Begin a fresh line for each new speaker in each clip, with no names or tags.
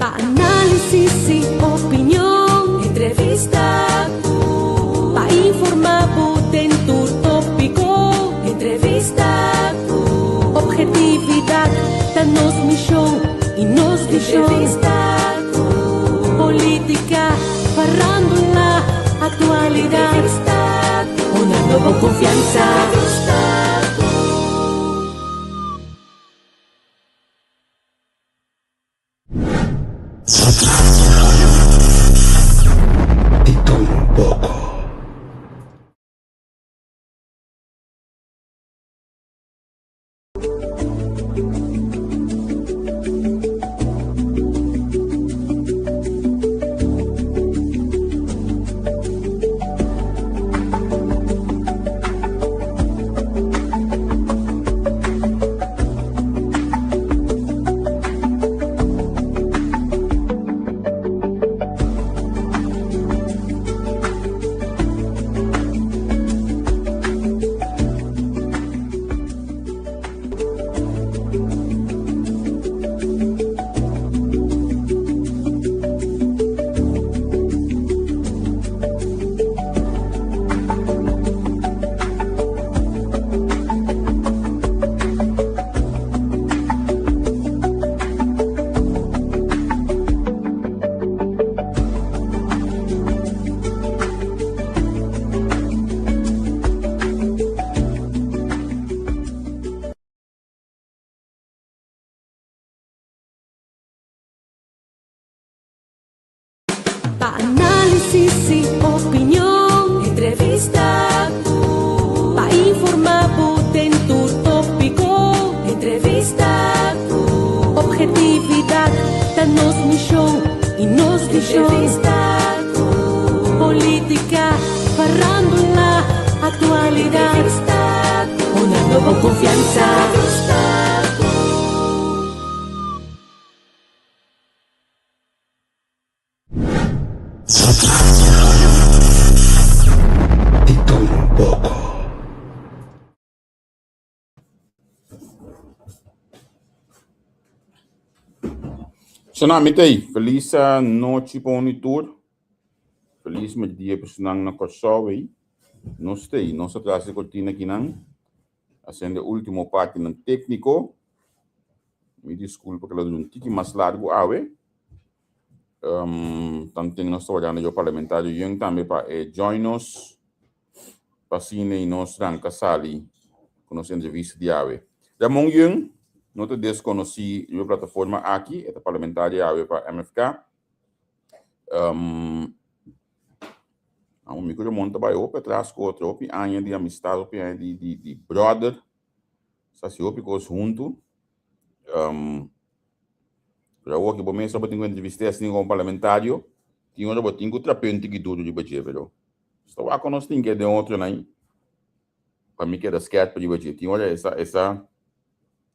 Pa análisis i opinion, entrevista ku. Pa informá bo den tur tópiko, entrevista ku. Obhetividat ta nos mishon i nos vishon. Entrevista ku. Polítika, farándula, aktualidat. Entrevista ku. Dunando bo konfiansa. Entrevista ku.
Di tur un poko.
Pa análisis i opinion, entrevista ku. Pa informá bo den tur tópiko, entrevista ku. Obhetividat ta nos mishon i nos vishon. Entrevista ku. Polítika, farándula, aktualidat. Entrevista ku. Dunando bo konfiansa. Entrevista ku.
Di tur un poko.
Shana mi t'ei, felis nochi pa un i tur. Felis merdia pa esnan na Kòrsou ei. Nos t'ei, nos ta tras di kortina akinan, hasiendo e último partinan tékniko. Mi diskulpa ku el a dura un tiki mas largu awe. Tanten nos ta wardando yo parlamentario Young tambe pa e join nos pa asina y nos ranca sali cu nos entrevista di awe. Ramon Young no ta desconoci riba e plataforma aki, e ta parlamentario awe pa MFK. Amo mi cu Ramon ta bay hopi atras cu otro, hopi aña di amistad, hopi aña di brother. Sa haci hopi cos hunto. Pero awor ki bo mes bo tin ku entrevist'é asina komo parlamentario, tin ora bo tin ku trap'é un tiki duru riba dje, pero sta wak ku nos tin ke den otronan pa mi keda skèrp riba dje. Tin ora esa esa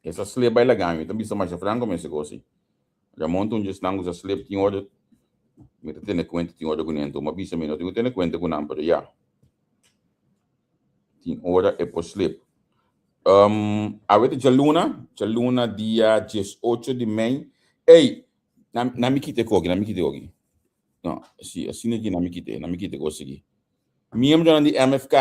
esa slip bai laga mi, mi ta bisa masha franko mes e kos ei. Ramon ta un djesnan ku sa slip tin ora mi ta tene kuenta tin ora ku nan, enton mi a bisa mi no tin ku tene kuenta ku nan, pero ya. Tin ora e por slip. Awe ta djaluna, djaluna dia diesocho di mei. Ey, na mi kita e koki, na mi kita e koki. No, si, asina aki na mi kita e, na mi kita e kos aki. Miembronan di MFK,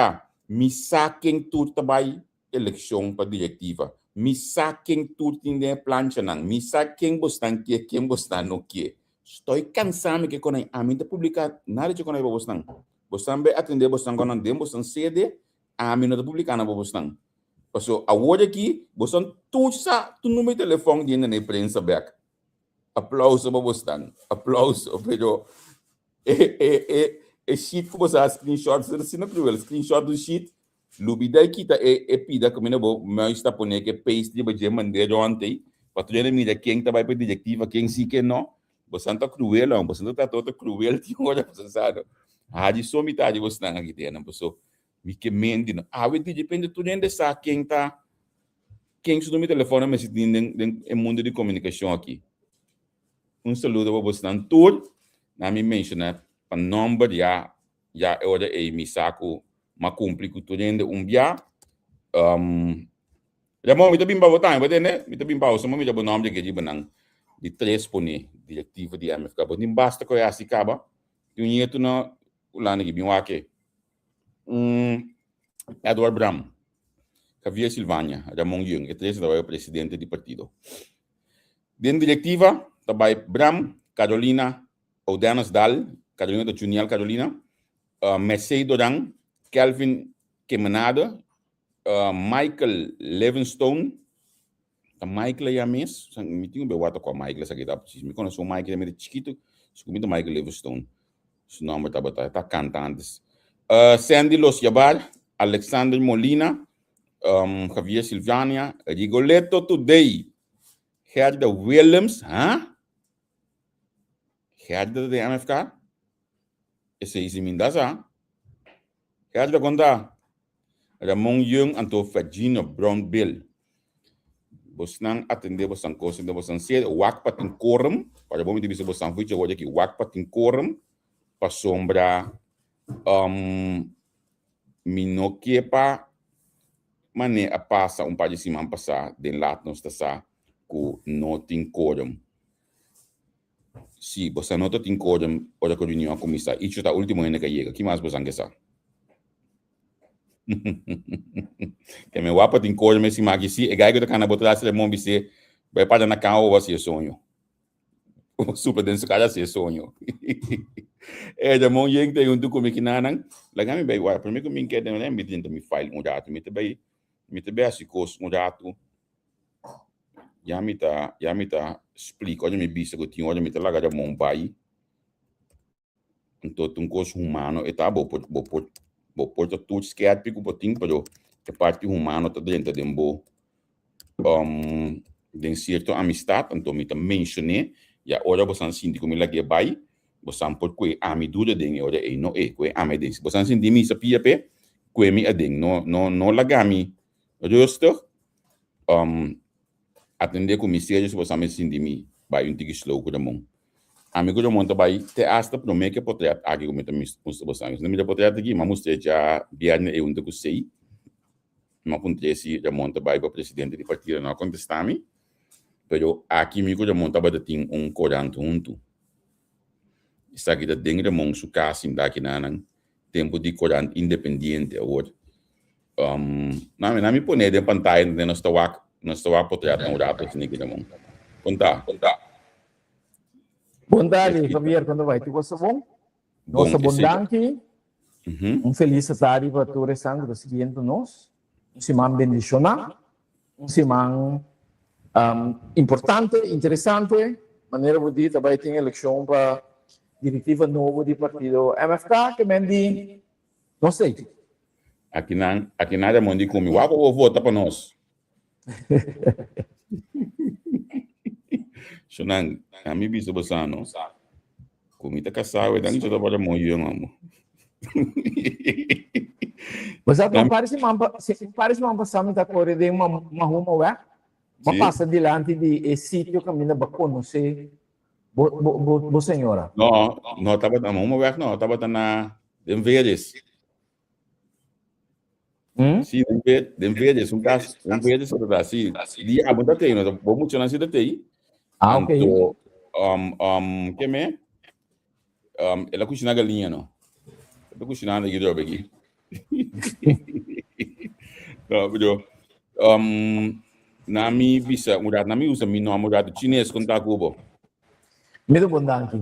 mi sa ken tur ta bai elekshon pa direktiva. Mi sa ken tur tin den e planchanan. Mi sa ken bosnan ke, ken bosnan no ke. Stoi kansa mi ke konai. Ami no ta publika nada dje konai pa bosnan. Bosnan bai atendé bosnan ku nan den bosnan sede, ami no ta publiká na bo bosnan. Paso awor aki bosnan tur sa tur numero di telefòn di hende na e prensa bèk. Aplauso pa bosnan, aplauso, pero e e e e sheet ku boso a screenshot ta asina kruel, screenshot un sheet Lubida i kita e e pida kaminda bo muis ta pone ke paste riba dje mand'é rònt ei pa tur hende mira ken ta bai pa e direktiva ken si ken no. Bosan ta kruel ò bosan ta trata otro kruel tin ora bosan sa no. Hadi so mitad di bosnan aki den nan paso mi ke menti no. Awe di repente tur hende sa ken ta ken su numero di telefòn a mester tin den den e mundo di komunikashon aki. Un saludo pa bosnan tur. Na mi menshoná pa nòmber ya Ya e ora ei mi sa ku m'a kumpli ku tur hende un bia. Ramon, mi ta bin pa bo tambe, bo tende? Mi ta bin pa bo, suma mi ta bo nòmber ke riba nan di tres pone. Direktiva di MFK. Bo tin basta ku e hasi kaba. Tin un nietu na Hulanda ki bin wak e. Edward Bram, Javier Silvania, Ramon Yeung, e tres ta bai presidente di partido. Den direktiva ta bai Bram, Carolina, Odenas Daal, Carolina ta Juniel Carolina, Mercey Doran, Kelvin Kemenade, Michael Levenstone, Ta Michael aya mes, mi tin un be wata kua Michael esaki ta precies. Mi konosé un Michael mira chikitu, su mi ta Michael Livingstone. Su nomber tabata, e ta kanta antes. Sandy Los Yabar, Alexander Molina, Javier Silvania, Rigoletto Today, Gerda Willems, ha? Gerda ta den MFK? Esei si mi nta sa. Gerda kon ta? Ramon Young anto Ferdjino Brown Bill. Bosnan atende bosan kos den bosan sede wak pa tin korum para bo mi ta bisa bosan fuchi awor aki wak pa tin korum pasobra um mi no ke pa mane a pasa un par di siman pasa den laat nos ta sa ku no tin korum. Si, bosan no ta tin korum ora ku reunion a kuminsá. Icho ta ultimo hende ku a yega. Ki mas bosan ke sa? Ke mi wapa tin kore mes sima aki si e gai ku ta kana bo tras Ramon bis'é bai para na kama bo hasi e soño. Supla den su kara hasi e soño. E Ramon yen ta huntu ku mi kinanan. Laga mi bai wak prome ku mi keda mi drenta mi file un ratu mi ta bai mi ta bai hasi kos un ratu. Ya mi ta ya mi ta splika ora mi bisa ku tin ora mi ta laga Ramon bai. Anto ta un kos humano e ta, bo por bo por bo por ta tur skerpi ku bo tin, pero e parti humano ta drenta den bo den sierto amistat, anto mi ta menshoné, ya ora bosan sinti ku mi lag'é bai, bosan por kue ami duru aden e ora ei, no e, kue ami aden. Si bosan sinti mi hisa pia p'e, kue mi aden, no no no laga mi rustig. Atendé ku mi serio si bosan mester sinti mi bai un tiki slow ku Ramon. Ami ku Ramon ta bai te asta promé ku e potret aki ku mi ta mustra bosan. Si no mira e potret aki, mi a mustr'é dja bièrnè ei huntu ku Sei. Mi a puntr'é si Ramon ta bai pa presidente di partido. No a kontestá mi, pero aki mi ku Ramon tabata tin un korant huntu. Esaki ta den Ramon su kas sinta aki nanan, tempu di korant independiente awor. Na mi na mi pone den pantaya den nos ta wak nos ta wak potret un rato asina ki Ramon. Kon ta?
Bon tardi Javier, kon ta bai? Tur kos ta bon? Nos ta bon danki. Un felis tardi pa tur esnan ku ta siguiendo nos. Un siman bendishoná, un siman importante, interesante. Manera bo di ta bai tin elekshon pa direktiva nobo di partido MFK ke men di nos ei.
Akinan, akinan Ramon di ku mi, wak bo vota pa nos. Shonan, ami bisa bosa no, ku mi ta kasá we dan ta para moyo yong amo.
Bosa ta un par siman pa, un par siman pasá mi ta kore den Mahuma wèg, mi a pasa dilanti di e sitio kaminda bo a konosé bo, bo, bo, bo señora.
No, no tabata na Mahuma wèg no, tabata na den Veres. Sí, den verde, den verde, es un cas, den verde se ta sí. Di abo ta tei, no, bo mucho nan si ta tei.
Ah, ok.
Anto, ke me? El a cushina galiña, no. El ta cushinando aquí drobe aquí. No, pero, na mi bisa un rato, na mi usa mi nomber un rato chines kon ta ku bo.
Mi ta bon danki.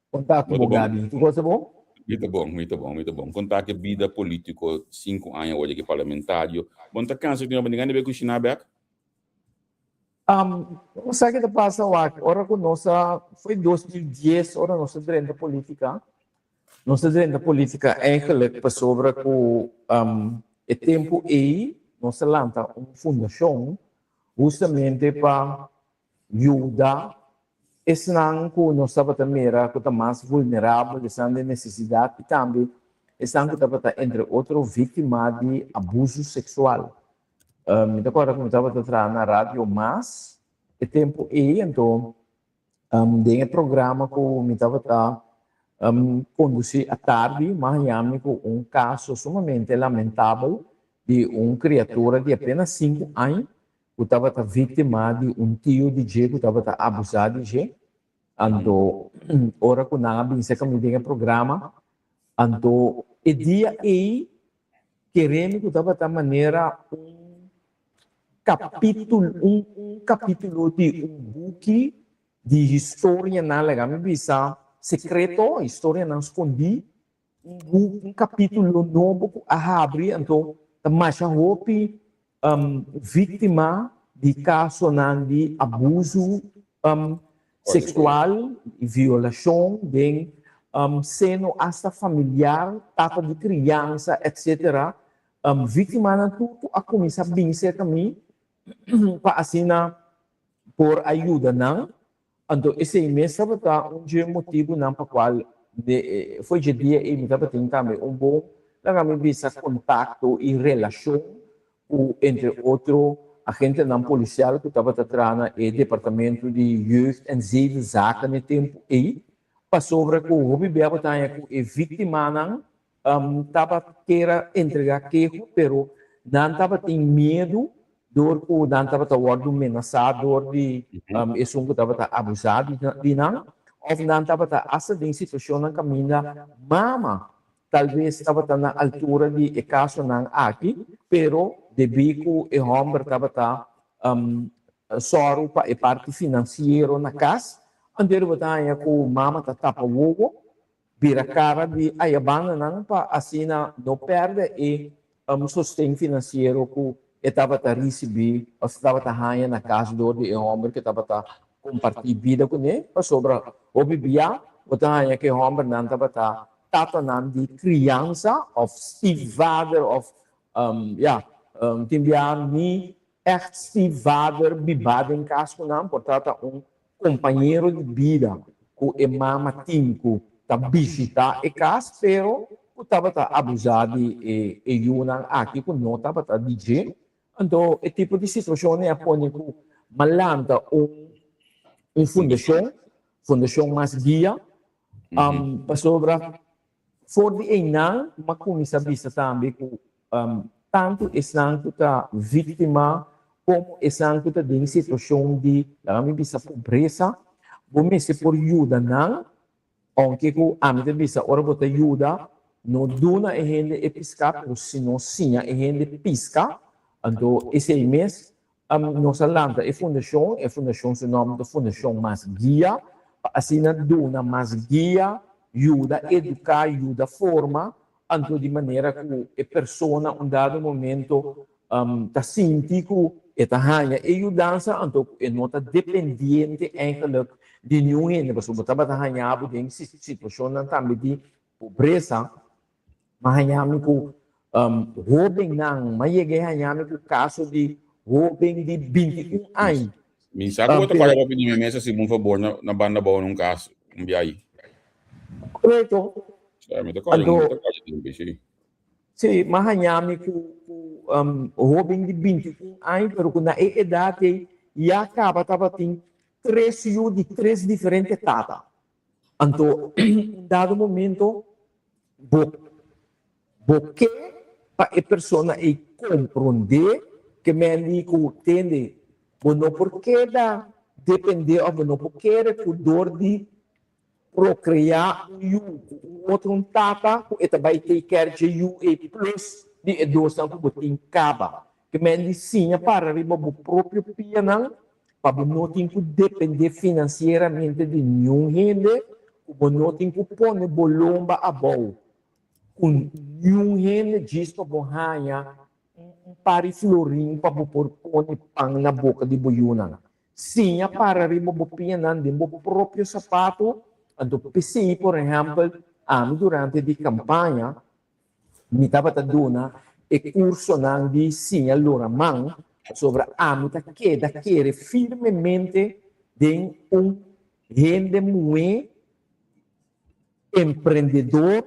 Kon ta ku bo Gaby? Tur kos ta bon?
Mi ta bon, mi ta bon, mi ta bon. Kon ta ku e bida politiko sinku aña awor aki parlamentario? Bo no ta kansa ku tin ora bo tin gana di bai kushiná bèk?
Bo sa ke ta pasa wak, ora ku nos a, foi 2010 ora nos a drenta politika, nos a drenta politika eigenlijk pasobra ku e tempu ei nos a lanta un fundashon hustamente pa yuda esnan ku nos tabata mira ku ta mas vulnerabel, esnan den nesesidat i tambe esnan ku tabata entre otro víktima di abusu seksual. Mi ta kòrda ku mi tabata traha na Radio Mas e tempu ei, anto den e programa ku mi tabata kondusí atardi mi a haña mi ku un kaso sumamente lamentabel di un kriatura di apenas sinku aña ku tabata víktima di un tio di dje ku tabata abusá di dje. Anto ora ku nan a bin serka mi den e programa, anto e dia ei kere mi ku tabata manera un kapítulo, un un kapítulo di un buki di historianan, laga mi bisa sekreto, historianan skondí, un buki, un kapítulo nobo ku a habri, anto ta masha hopi víktima di kasonan di abusu seksual i violashon den seno asta familiar, tata di kriansa, etsetera. Víktimanan tur ku a kuminsá bin serka mi pa asina por a yuda nan. Anto esei mes tabata un dje motibunan pa kual fo'i dje dia ei mi tabatin tambe un bon, laga mi bisa, kontakto i relashon ku entre otro agentenan polisial ku tabata traha na e departamento di Jeugd en Zedenzaken e tempu ei, pasobra ku hopi bia bo ta haña ku e víktimanan tabata kier a entregá keho pero nan tabatin miedu dor ku nan tabata wòrdu menasá dor di esun ku tabata abusá di nan òf nan tabata asta den situashonnan kaminda mama talbes tabata na altura di e kasonan aki pero debí ku e hòmber tabata sòru pa e parti finansiero na kas anto bo ta haña ku mama ta tapa wowo Bira kara di aya bandanan pa asina no pèrdè e sosten finansiero ku e tabata risibí òf tabata haña na kas dor di e hòmber ku e tabata kompartí bida kuné. Pasobra hopi bia bo ta haña ku e hòmbernan tabata tatanan di kriansa òf stiefvader òf ya, tin bia ni ègt stiefvader bibá den kas ku nan por ta un Kompañero di bida ku e mama tin ku ta bishitá e kas pero ku tabata abusá di e yunan aki ku no tabata di dje. Anto e tipo di situashon ei a pone ku m'a lanta un un fundashon, Fundashon Mas Guia, pasobra for di einan m'a kuminsá bisa tambe ku tantu esnan ku ta víktima komo esnan ku ta den situashon di, laga mi bisa, pobresa, bo mester por yuda nan, ounke ku ami ta bisa ora bo ta yuda, no duna e hende e piská, pero sino siña e hende piska, anto esei mes Nos a lanta e fundashon, e fundashon su nòmber ta Fundashon Mas Guia, pa asina duna mas guia, yuda eduká, yuda forma, anto di manera ku e persona un dado momento ta sinti ku e ta haña e yudansa, anto ku e no ta dependiente eigenlijk di niun hende, pasobra bo tabata haña bo den situashonnan tambe di pobresa. M'a haña mi ku hóbennan, m'a yega e haña mi ku kaso di hóben di 21 aña.
Mi sa ku bo ta kòrda bo pidi mi mesa si un fabor na banda bou na un kas un bia ayi.
Korekto.
Sí, mi ta kòrda, mi ta kòrda tin sí.
Sí, m'a haña mi ku hóben di 21 aña, pero ku na e edat ei ya kaba tabatin tres yu di tres diferente tata. Anto un dado momento bo bo ke pa e persona ei komprondé ke men di ku tende bo no por keda dependé òf bo no por kere ku dor di prokreá un yu ku un otro un tata ku e ta bai take care dje yu ei plus di e dosnan ku bo tin kaba. Ke men di siña para riba bo propio pianan pa bo no tin ku dependé finansieramente di niun hende, ku bo no tin ku pone bo lomba abou ku niun hende djis pa bo haña un par di florin pa bo por pone pan na boka di bo yunan. Siña para riba bo pianan den bo propio sapato, anto p'esei por ehèmpel ami durante di kampaña Mi tabata duna e kursonan di siña lora man pasobra ami ta keda kere firmemente den un hende muhé emprendedor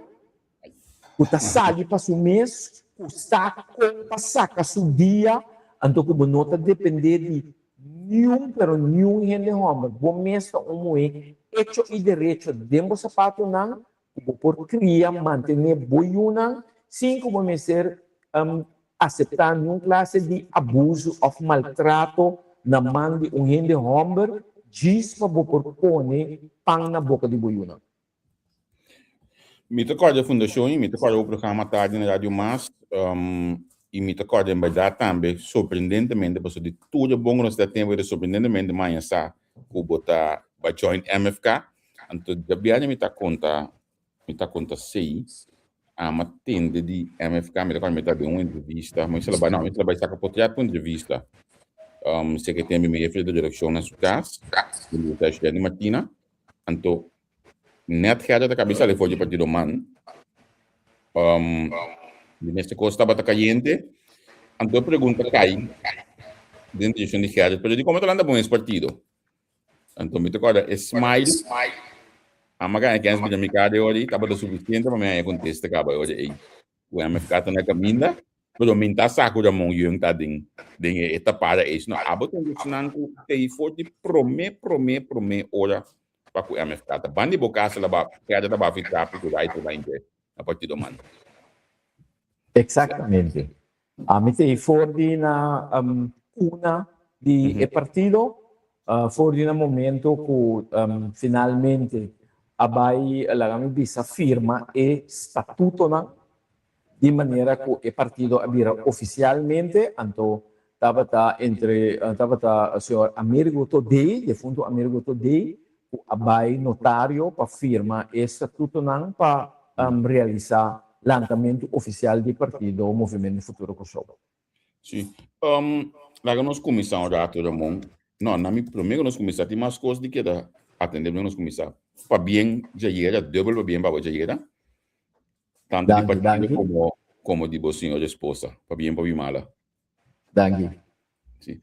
ku ta sali pa su mes, ku sa kon pa saka su dia, anto ku bo no ta dependé di niun pero niun hende hòmber. Bo mes ta un muhé echo i derecho den bo sapatonan ku bo por kria, mantené bo yunan sin ku bo mester aseptá niun klase di abusu òf maltrato na man di un hende hòmber. djis pa bo por pone pan na boka di bo yunan.
Mi ta kòrda e fundashon i mi ta kòrda bo programa tardi na Radio Mas i mi ta kòrda en bèrdat tambe sorprendentemente pasobra di tur e bon ku nos ta tempu e ta sorprendentemente maña sa ku bo ta bai join MFK anto djabièrnè mi ta konta mi ta konta sei ama tende di MFK mi ta kòrda mi ta den un entrevista mi a bai no mi a bai saka potrèt pa un entrevista sekretèr mi jefe di direkshon na su kas Jenny Martina anto Net Gerda ta kabi sali for di partido man. Um, di mester kos tabata kayente. Anto e pregunta kai den direkshon di Gerda, pero di komo ta lanta bon es partido? Anto mi ta kòrda e smile ama gana kens bira mi kara e ora ei tabata sufisiente pa mi haña kontesta kaba e ora ei. Ku MFK ta na kaminda, pero mi ta sa ku Ramon Yeung ta den den e tapada ei. Sino abo ta un di esnan ku tei for di promé promé promé ora pa ku MFK ta ban di bo casa la ba keda ta bafi trapi ku right riba inte na partido man.
Exactamente. Ami ta ei for di na cuna di e partido, for di na momento cu finalmente a bay laga mi bisa firma e statutonan di manera cu e partido a bira oficialmente, anto tabata entre tabata señor Amerigo Thodé, defunto Amerigo Thodé, cu a bay notario pa firma e statutonan pa realisa lantamento oficial di partido Movimento Futuro Kòrsou.
Sí. Laga nos kuminsá un rato, Ramon. No, na mi promé ku nos kuminsá tin mas kos di keda atendé promé ku nos kuminsá. Pabien djayera, dùbel pabien pa bo djayera. Tanto di
Danki,
partido
danki.
komo komo di bo señora esposa. Pabien pa Bimala.
Danki.
Sí.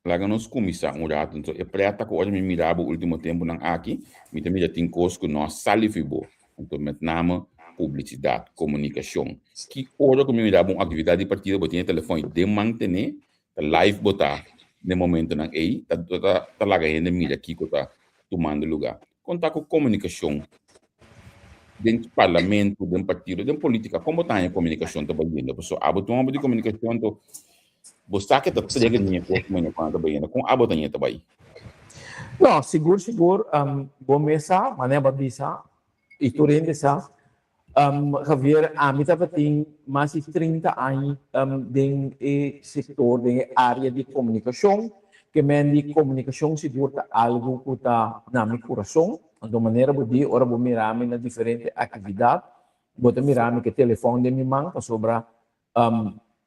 Laga nos kuminsá un rato. Entonces, e preta ku ora mi mira bo último tempunan aki, mi ta mira tin kos ku no a sali fi bo. Entonces, met name publisidat, komunikashon. Ki ora ku mi mira bo un aktividat di partido, bo tin e telefòn i den man tené, ta live bo ta den momentonan ei, ta ta ta laga hende mira kiko ta tumando lugá. Kon ta ku komunikashon den parlamento, den partido, den polítika? Kon bo ta haña komunikashon ta bayendo? Pasobra abo ta un homber di komunikashon, anto bo sa ke ta trega di ñe kos manera ku nan ta bayendo. Kon abo ta haña ta bai?
No, sigur sigur bo mes sa, manera bo a bisa i tur hende sa, Javier, ami tabatin mas di 30 aña den e sector, den e area di comunicacion. Ke men di comunicacion sigur ta algo cu ta na mi curason. Anto manera bo di, ora bo mira mi na diferente actividad, bo ta mira mi cu e telefon den mi man, pasobra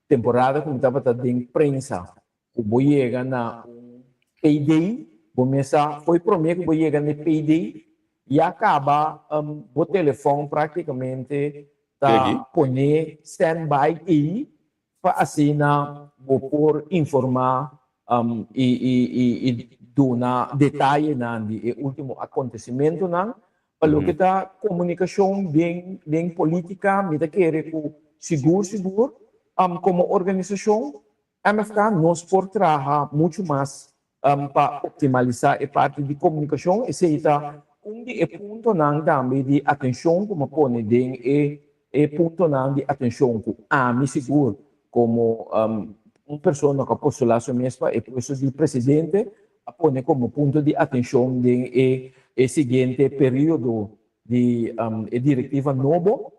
temporada cu mi tabata den prensa, Ku bo yega na un payday, bo mester fo'i promé ku bo yega na e payday, ya kaba bo telefòn práktikamente ta poné standby ei pa asina bo por informá i duna detayenan di e último akontesimentunan. Pa loke ta komunikashon den polítika, mi ta kere ku sigur sigur komo organisashon MFK, Nos por traha muchu mas pa optimalisá e parti di komunikashon. Esei ta un di e puntonan tambe di atenshon ku mi a pone den e e puntonan di atenshon ku ami sigur komo un persona ku a postulá su mes pa e puesto di presidente a pone komo punto di atenshon den e e siguiente periodo di e direktiva nobo.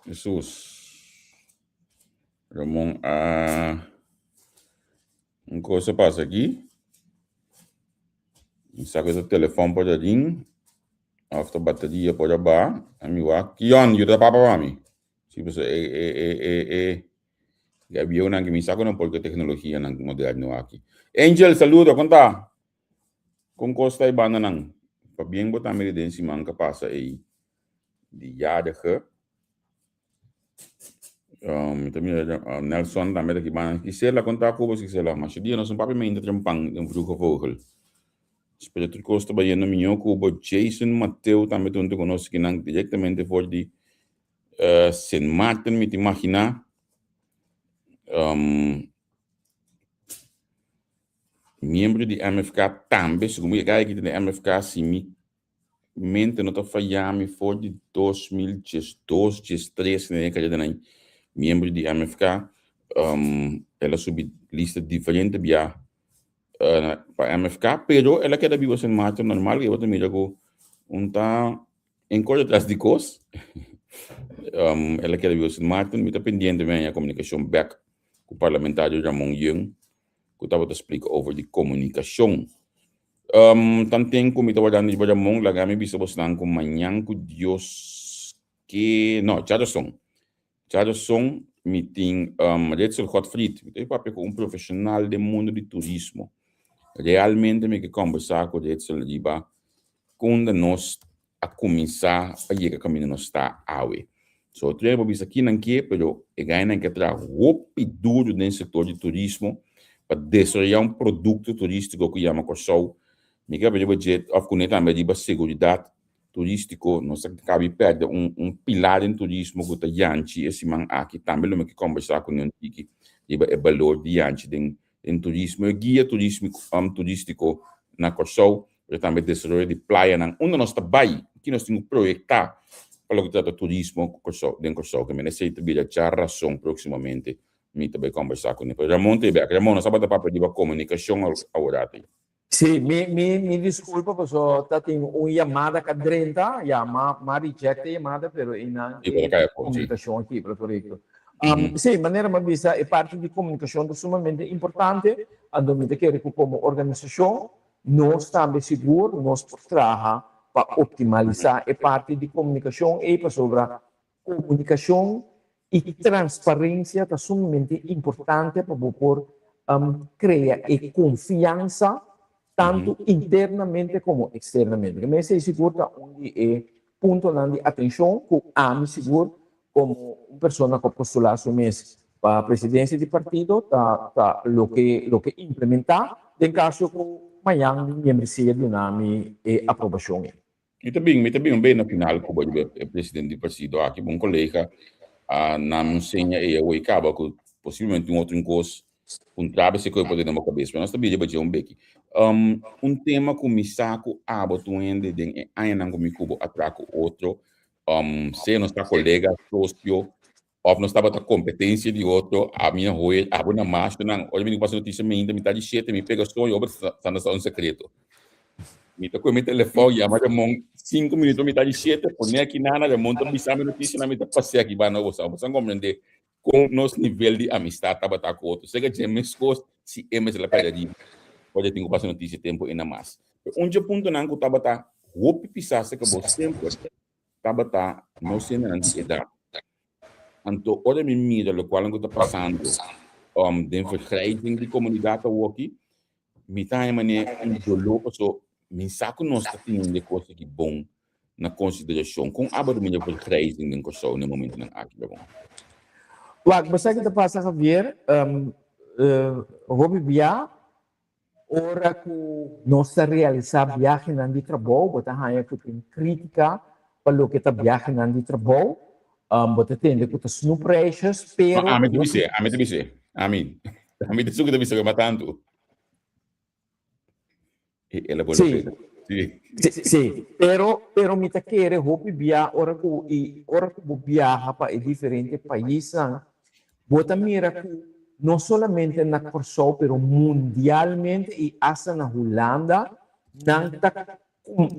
Jesús. Ramon a un cosa pasa aquí. Mi saca ese telefon por adin. Of ta bateria por aba. A mi wak. Kion, yuda papa pa mi. Sí, pues e e e e e ya bieunan ki mi saco no porque tecnologia nan moderno aki. Angel, saludo, konta? Kon kos ta e bandanan? Pabien bo tambe di den siman ka pasa ei di jarige. Mi ta mira Nelson tambe ta ki banda. Gisela, kon ta ku bo Gisela? Masha dia nos no papia mainta trempan den Vroege Vogel. Spera tur kos ta bayendo mihó ku bo. Jason Mateo tambe ta huntu ku nos kinan direktamente for di Sint Maarten mi ta imaginá. Miembro di MFK tambe, segun mi yega aki den MFK, si mi mente no ta faya mi, for di 2012, 13 den e kareda nan miembro di MFK. Um, el a subi lista diferente bia uh, pa MFK, pero el a keda biba Sint Maarten normal, que bo mira ku un ta en kore tras di kos. Um, el a keda biba Sint Maarten, mi ta pendiente mi a komunikashon bek ku parlamentario Ramon Yeung, ku tabata splika over di komunikashon. Um, tanten ku mi ta wardando riba Ramon, laga mi bisa bosnan ku mañan ku Dios ke, no, djadoson. Djadoson mi tin um, Ritzel Godfried, mi ta papia ku un profesional den mundo di turismo. Realmente mi ke kombersá ku Ritzel riba kunda nos a kuminsá pa yega kaminda nos ta awe. So otro bo bisa kinan ke, pero e gainan ke traha hopi duru den sektor di turismo pa desaroyá un produkto turístiko ku yama Kòrsou. Mi ke papia riba dje òf kuné tambe riba seguridat turístiko. Nos a kabi pèrdè un un pilar den turismo ku ta Yanchi e siman aki. Tambe lo mi ke kòmbersá kuné un tiki riba e balor di Yanchi den den turismo, e guia turísmico, turístiko na Kòrsou, pero tambe desaroyo di playanan unda nos ta bai, ki nos tin ku proyektá pa loke ta trata turismo ku Kòrsou, den Kòrsou. Ke men esei ta bira dja rason próksimamente mi ta bai kòmbersá kuné. Pero Ramon ta e bèk. Ramon, nos tabata papia riba komunikashon aworato.
Sí, mi, mi, mi disculpa paso ta tin un yamada ka drenta, ya ma, ma reject e yamada, pero einan
Sí, pero
e
kaya afó, sí.
comunicacion aki, pero correcto. Sí, manera mi a bisa, e parti di comunicacion ta sumamente importante, anto mi ta kere cu como organisacion nos tambe sigur nos por traha pa optimalisa e parti di comunicacion ei, pasobra Komunikashon i transparensia ta sumamente importante pa bo por krea e konfiansa tantu internamente komo eksternamente. Ke mester sigur ta un di e puntonan di atenshon ku ami sigur komo un persona ku a postulá su mes pa presidensia di partido ta ta loke loke implementá den kaso ku mañan mi miembresia duna mi e aprobashon ei.
Mi ta bin, mi ta bin un bey na final cu bo e presidente di partido aki, bon colega, a nan un seña ey awor y caba cu posiblemente un otro un cos un trabe se coe poder na bo cabes, pero nos ta bira dje un beki. Um, un tema cu mi sa cu abo tu hende den e añanan cu mi cu bo a traha cu otro, um, sea nos ta colega, socio, Of nos tabata competencia di otro, ami a hoy, abo na machonan. Ora mi tin cu pasa noticia mainta, mitad di shete, mi pega soño, ober sa na sa un secreto. Mi ta coge mi telefon, yama Ramon, cinco minuto pa mitad di shete, pone aki nana, Ramon ta bisa mi noticianan, mi ta pasea aki banda bo sa. Bo sa comprende con nos nivel di amistad tabata cu otro. Sega dje mescos si e mester a perde di ora tin cu pasa noticia tempo ina mas. Pero un dje puntonan cu tabata hopi pisa cerca bo semper, tabata nos hendenan di edat. Anto ora mi mira lokual ku ta pasando um, den vergrijzing di komunidat awoki, mi ta haña manera un doló paso mi sa ku nos ta teniendo e kos aki bon na konsiderashon. Kon abo ta mira vergrijzing den Kòrsou na e momentunan aki, Ramon?
Wak, bo sa ki ta pasa, Javier? Um, uh, hopi bia Ora ku nos ta realisá biahenan di trabou, bo ta haña ku tin krítika pa loke ta biahenan di trabou. Bo ta tende ku ta snoepreisjes,
No,
pero
ami ta bis'é, ami ta bis'é. Ami, ami ta esun ku ta bisa ku e matantu. E el a bolbe
Sí,
pega. Sí.
sí, sí. Pero, pero mi ta kere hopi bia ora ku i ora ku bo biaha pa e diferente paisnan, Bo ta mira ku no solamente na Kòrsou pero mundialmente i asta na Hulanda nan ta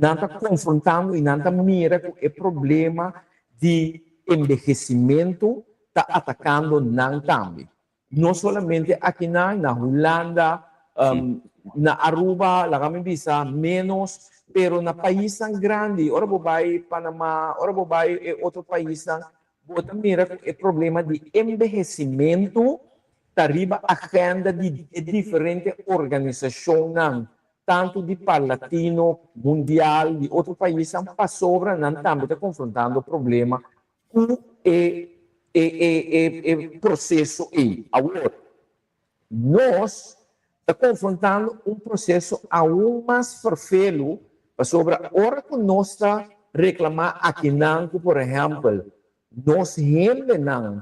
nan ta konfrontando i nan ta mira ku e problema di embehesimentu ta atakando nan tambe. No solamente akinan, na Hulanda, na Aruba laga mi bisa ménos pero na paisnan grandi ora bo bai Panama, ora bo bai e otro paisnan Bo ta mira ku e problema di embehesimentu ta riba agenda di e diferente organisashonnan, tantu di Parlatino, mundial, di otro paisnan, pasobra nan tambe ta konfrontando problema ku e e e e proseso ei. Awor, Nos ta konfrontando un proseso aun mas ferfelu pasobra ora ku nos ta reklamá akinan ku por ehèmpel nos hendenan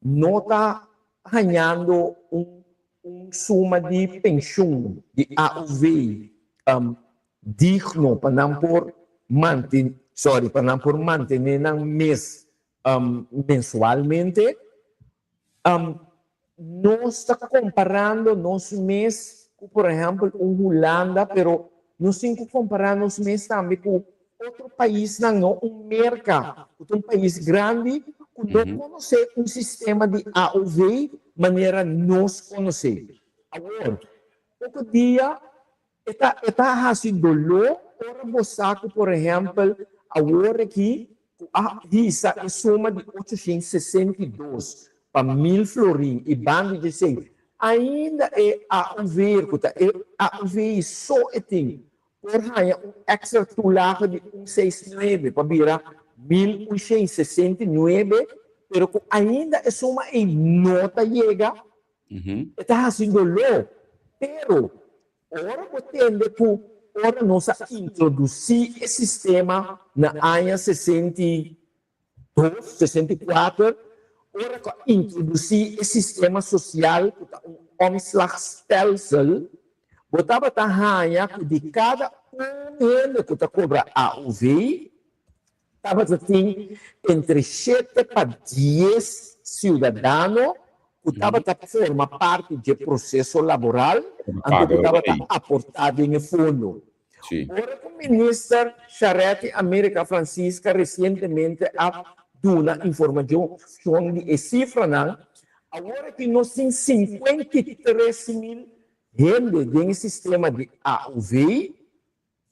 no ta hañando un un suma di penshun di AOV digno pa nan por manten sorry pa nan por mantené nan mes mensualmente. Nos ta komparando nos mes ku, por ehèmpel, un Hulanda, pero nos tin ku kompará nos mes tambe ku otro paisnan, no? Un Merka, ku ta un pais grandi, ku no konosé un sistema di AOV manera nos konosé. Awor, poko dia e ta e ta hasi doló ora bo sa ku, por ehèmpel, awor aki ku a hisa e suma di 862 pa 1000 florin i banda di esei ainda e AOV ku ta e AOV so e tin por haña un èkstra toelage di un seis nuebe pa bira 1169, pero ku ainda e suma ei no ta yega, e ta hasi doló. Pero ora bo tende ku ora nos a introdusí e sistema na aña 62, 64, ora ku a introdusí e sistema sosial ku ta un omslagstelsel, bo tabata haña ku di kada un hende ku ta kobra AOV, tabata tin entre shete pa dies siudadano ku tabata forma parti dje proseso laboral, anto ku tabata aportá den e fondo. Ora ku Minister Charetti America Francisca resientemente a duna informashon di e sifranan, awor aki nos tin 53.000 hende den e sistema di AOV,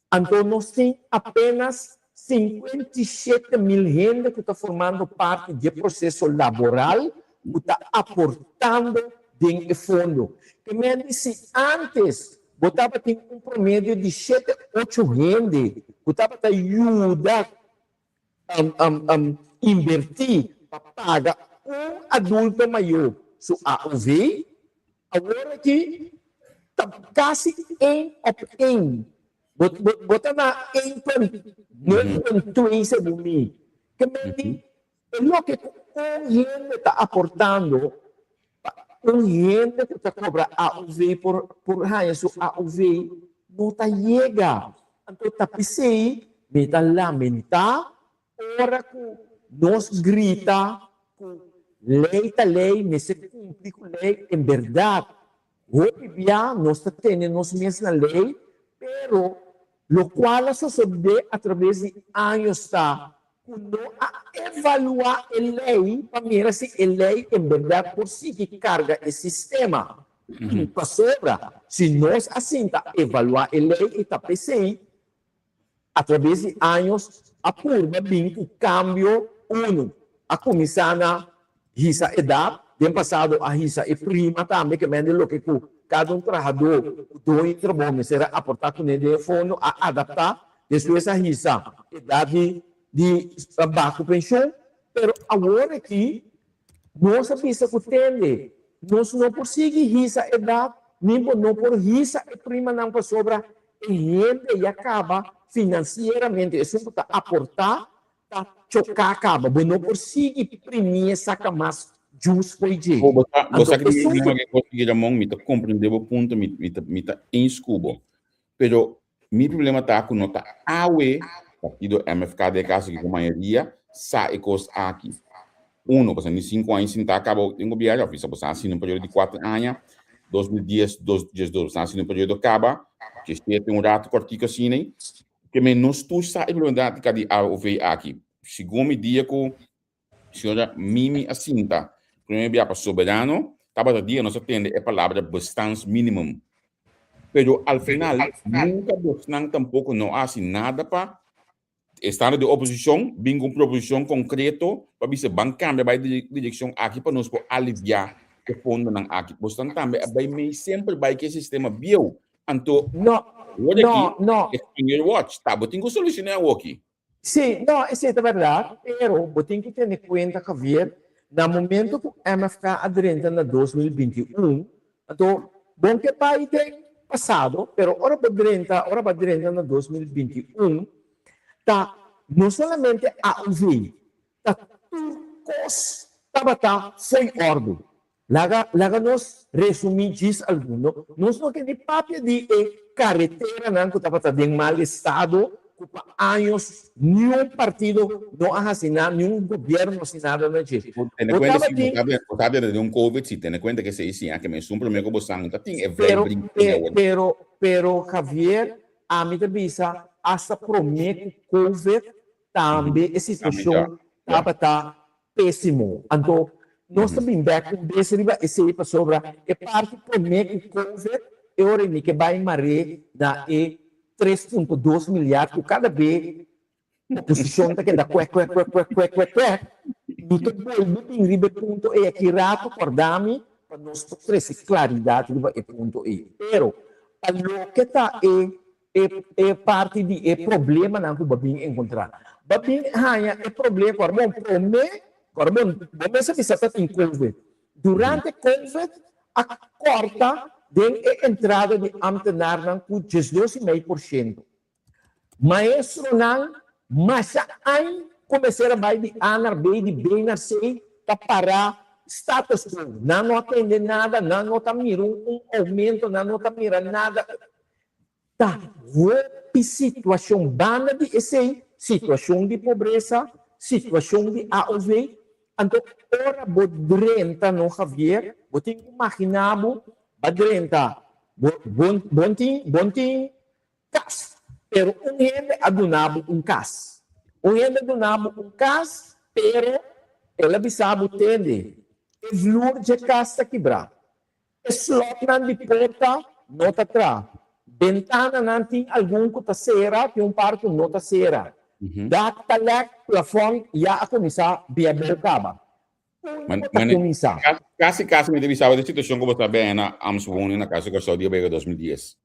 Anto nos tin apenas 57.000 hende ku ta formando parti di e proseso laboral ku ta aportando den e fondo. Ke men di si antes bo tabatin un promedio di shete ocho hende ku tabata yuda inbertí pa paga un adulto mayó su AOV, awor aki ta kasi één op één. Bo ta na één punt nul punt twee segun mi. Ke men di e loke ku un hende ta aportando pa un hende ku ta kobra AOV por haña su AOV no ta yega. Anto ta p'esei mi ta lamentá ora ku nos grita ku lei ta lei, mester kumpli ku lei. En bèrdat, hopi bia nos ta tene nos mes na lei, pero lokual a sosodé atraves di años ta ku no a evaluá e lei pa mira si e lei en bèrdat por sigui karga e sistema. Pasobra si nos a sinta evaluá e lei i ta p'esei atraves di años a purba bin ku kambio unu a kuminsá na hisa edat, den pasado a hisa e prima tambe ke mende loke ku kada un trahadó ku doño di trabou mester a aportá kuné den e fondo a adaptá, despues a hisa edat di di baku penshon, pero awor aki nos a bisa ku tende nos no por sigui hisa edat ni bo no por hisa e primanan pasobra e hende ya kaba finansieramente esun ku ta aportá ta choká kaba. Bo no por sigui primié saka mas jus fo'i dje.
Bo sa, bo
Anto
sa ki mi
esun
problema
ku.
ku e kos aki, Ramon, mi ta komprendé bo punto, mi, mi ta, mi ta eens ku bo. Pero mi problema ta ku no ta awe partido MFK den e kaso aki ku mayoria sa e kos aki. Uno, pasobra ni sinku aña sintá kaba den gobièrnu, òf bisa bo sa hasi un periodo di kuater aña, 2010, 2012, bo sa hasi un periodo kaba, 17 un ratu kòrtiku asina. Ke men nos tur sa e problematica di AOV aki. Segun mi dia ku señora Mimi a sinta prome bia pa Soberano, tabata dia nos a tende e palabra bestaansminimum. Pero al final nunca bosnan tampoco no a hasi nada pa estando den oposicion bin ku un proposicion concreto pa bisa ban cambia bai direccion aki pa nos por alivia e fondonan aki. Bosnan tambe a bai mei semper bai ku e sistema bieu. Anto,
No,
awor
no,
aki,
no.
e on your watch. Ta, bo tin ku solushoná awoki.
Sí, no, esei ta bèrdat, pero bo tin ku tene kuenta, Javier, na momento ku MFK a drenta na 2021, anto bon ke bai den pasado, pero ora bo drenta, ora bo a drenta na 2021, ta no solamente AOV, ta tur kos tabata fo'i òrdu. Laga laga nos resumí djis algun. No, nos no ke ni papia di e kareteranan ku tabata den mal estado. ku pa años niun partido no a hasi nada, niun gobièrnu no a hasi nada na dje.
Tene
Bo
kuenta si bo
tabatin
ta bo ta bira den un covid si tene kuenta ke esei si a ke mesun prome ku bo san ta tin e
Pero
vrijbrief
pe
awor.
pero pero Javier ami ta bisa hasta prome ku covid tambe e situashon tabata pésimo. Anto nos ta bin bèk un bes riba esei pasobra e parti promé ku covid e ora ei mi ke bai mar'é na e 3.2 milyard ku kada be oposishon ta keda kuèk kuèk kuèk kuèk kuèk kuèk kuèk. Mi ta bolbe bin riba e punto ei aki rato kòrda mi pa nos por trese klaridat riba e punto ei. Pero pa loke ta e E e parti di e problemanan ku bo bin enkontrá. Bo bin haña e problema ku bon promé, ku bon bo mes a bisa ta tin covid. Durante covid a kòrta den e entrada di ámtenarnan ku 12,5%. Maestronan masha añ ku mester a bai di A naar B, di B naar C ta pará status quo. Nan no a tende nada, nan no ta mira un oumento, nan no ta mira nada. Ta hopi situashon banda di esei, situashon di pobresa, situashon di aov. Anto ora bo drenta no Javier, bo tin ku magina bo ba drenta, bo bon tin bon tin kas, pero un hende a duna bo un kas. Un hende a duna bo un kas, pero el a bisa bo tende, e vloer dje kas ta kibrá. E slotnan di porta no ta tra. Bentananan tin algun ku ta sera, tin un par ku no ta sera. Dak ta lèk, plafòn ya a kuminsá bia bou kaba. Unda bo ta kuminsá?
Kasi kasi mi ta bisa bo di situashon ku bo ta bèn na Amstwoning na Kas di Kòrsou dia bega 2010.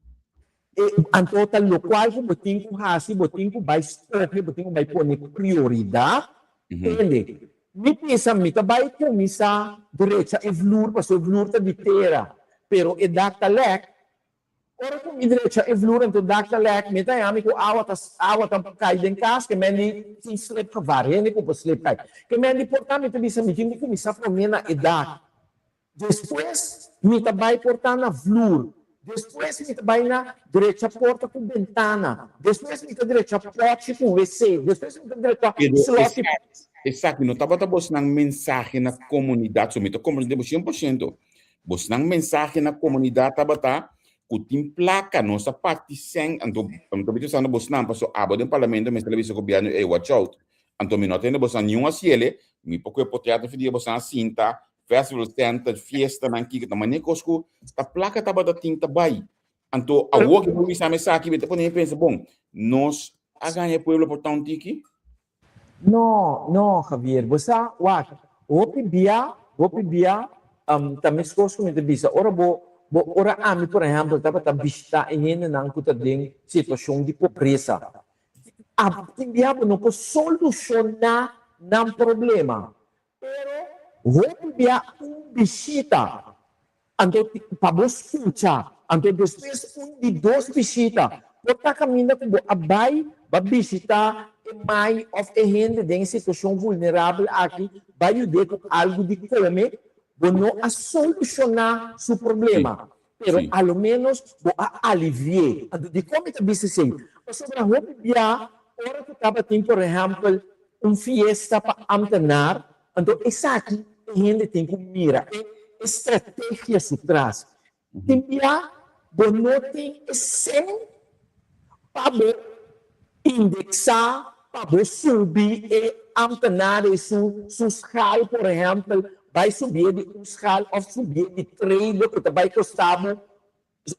E anto ta lokual ku bo tin ku hasi, bo tin ku bai skohe, bo tin ku bai pone prioridat. Tende, mi pensa mi ta bai kuminsá drecha e vloer pasobra e vloer ta di tera, pero e dak ta lèk. Ora ku mi drecha e vloer anto dak ta lèk, mi ta haña mi ku awa ta awa ta kai den kas, ke men di tin slipgevaar, hende ku por slip kai. Ke men di por ta mi ta bisa mi tin ku kuminsá promé na e dak. Despues mi ta bai por ta na vloer. Despues mi ta bai na drecha porta ku bentana. Despues mi ta drecha pòchi ku wc. Despues mi ta drecha
Pero
slòt di.
Esaki no tabata bosnan mensahe na komunidat. So mi ta komprendé bo 100%. Bosnan mensahe na komunidat tabata ku tin plaka, nos a parti sèn. Anto mi ta bisa bosnan paso abo den parlamento mester a bisa gobièrnu, ey watch out. Anto mi no a tende bosnan niun a siele. Mi por kohe potrèt di dia bosnan a sinta Festival Center, fiestanan, kiko ta mane kos ku ta plaka tabata tin ta bai. Anto awor ku bo bisa mi esaki, mi ta pone mi pensa, bon, nos a gaña e pueblo por ta un tiki?
No, no, Javier, bo sa, wak, hopi bia, hopi bia, ta meskos ku mi ta bisa, ora bo, bo, ora ami, por ehèmpel, tabata bishitá e hendenan ku ta den situashon di pobresa, a tin bia bo no por solushoná nan problema, Pero hopi bia un bishita, anto pa bo skucha, anto despues un di dos bishita, por ta kaminda ku bo a bai ba bishita e mai òf e hende den e situashon vulnerabel aki, bai yud'é ku algu di kome, bo no a solushoná su problema, pero a lo ménos bo a alivi'é. Anto dikon mi ta bisa esei? Pasobra hopi bia ora ku tabatin por ehèmpel un fiesta pa ambtenaar, anto esaki e hende tin ku mira e estrategia su tras. Tin bia bo no tin e sen pa bo indeksá, pa bo subi e ambtenaar ei su su schaal, por ehèmpel bai subié di un schaal òf subié di trede ku ta bai kosta bo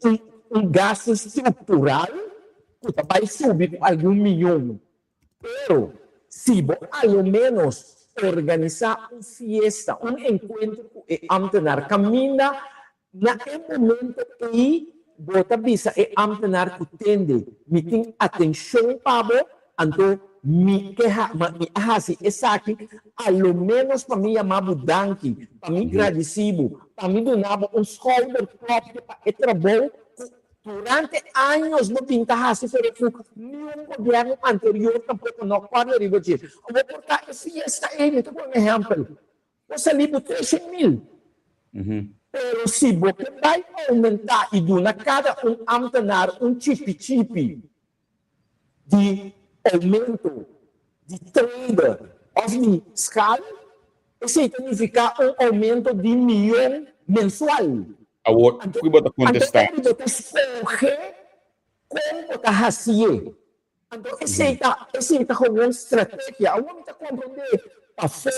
un un gastu struktural ku ta bai subi ku algun miyon. Pero si bo a lo ménos organisá un fiesta, un enkuentro ku e ámtenar kaminda, na e momento ei bo ta bisa e ámtenar ku tende, mi tin atenshon pa bo, anto mi ke ha, mi a hasi esaki a lo ménos pa mi yama bo danki, pa mi gradisí bo, pa mi duna bo un schouderklopje pa e trabou ku Durante años bo bin ta hasi pero ku niun gobièrnu anterior tampoko no kòrda riba dje. Awor por ta e fiesta ei, mi ta pone un ehèmpel, bo sali bo 300,000. Pero si bo ke bai oumentá i duna kada un ámtenar un chipi chipi di. oumento di trede òf di skal, esei ta nifiká un oumento di mion mensual.
Awor, ku bo ta kontestá?
Anto bo ta skohe kon bo ta hasié. Anto esei ta esei ta gewoon strategia. Awor mi ta komprondé pafó,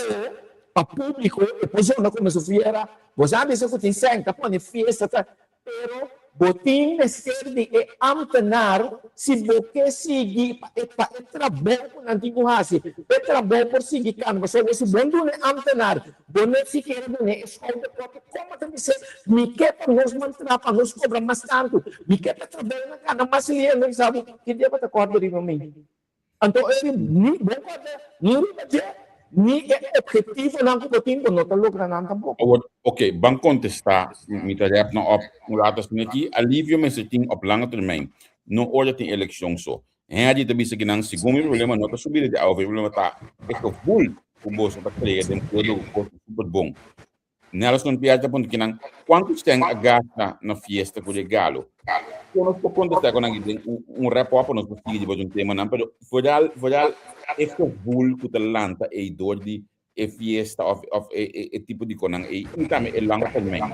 pa públiko e por zona komo su fiera, bo sa bisa ku tin sèn ta pone fiesta ta, pero bo tin mester di e ámtenar si bo ke sigui pa e pa e trabou ku nan tin ku hasi, e trabou por sigui kana pasobra si bo no duna e ámtenar bo no sikiera duna e skouder propio. Komo ta bis'é, Mi ke pa nos mantra, pa nos kobra mas tantu. Mi ke pa trabounan gana mas lihe. Mi sabi ki dia bo ta kòrda riba mi. Anto e ni bo kòrda ni riba dje, ni e ophetivonan ku bo tin, bo no ta logra nan tampoko.
Awor, oke, ban kontestá. Mi ta rèp nan òp un ratu asina aki. Alivio mester tin òp langa termijn, no ora tin elekshon so. Henry ta bisa ki nan, segun mi problema no ta subida di awa, mi problema ta e gevoel ku boso ta krea den pueblo ku kos ta super bon. Nelson Pierre ta puntra kinan, Kuantu sèn a gasta na fiesta ku regalo? Kon nos por kontestá ku nan den un rap up nos por sigui riba un temanan, pero vooral vooral e gevoel ku ta lanta ei dor di e fiesta òf òf e e tipo di konan ei i tambe e lange termijn.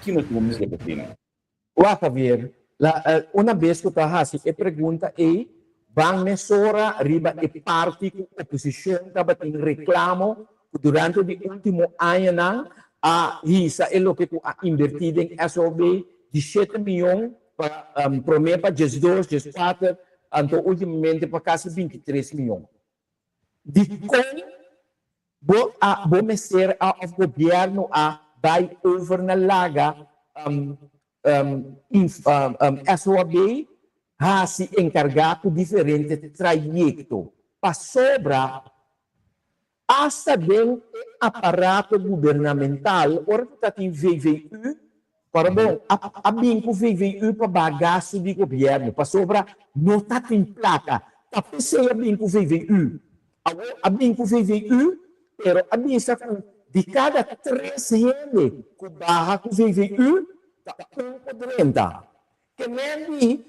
Ki nos por mira pa asina?
Wak, Javier, la una bes ku ta hasi e pregunta ei, ban mesora riba e parti ku oposishon tabatin reklamo ku durante di último añanan a hisa e loke ku a inbertí den SOB di shete mion pa promé pa diesdos, dieskuater, anto últimamente pa kasi bintitres mion. Dikon Bo a bo mester a of gobierno a bay over na laga SOAB haci encarga cu diferente trayecto pasobra hasta den e aparato gubernamental ora cu ta tin VVU para bon a bin cu VVU pa baha gasto di gobierno pasobra no ta tin placa ta pesey a bin cu VVU. Awor a bin ku VVU, pero a bisa ku di kada tres hende ku baha ku VVU, ta un ku drenta. Ke men di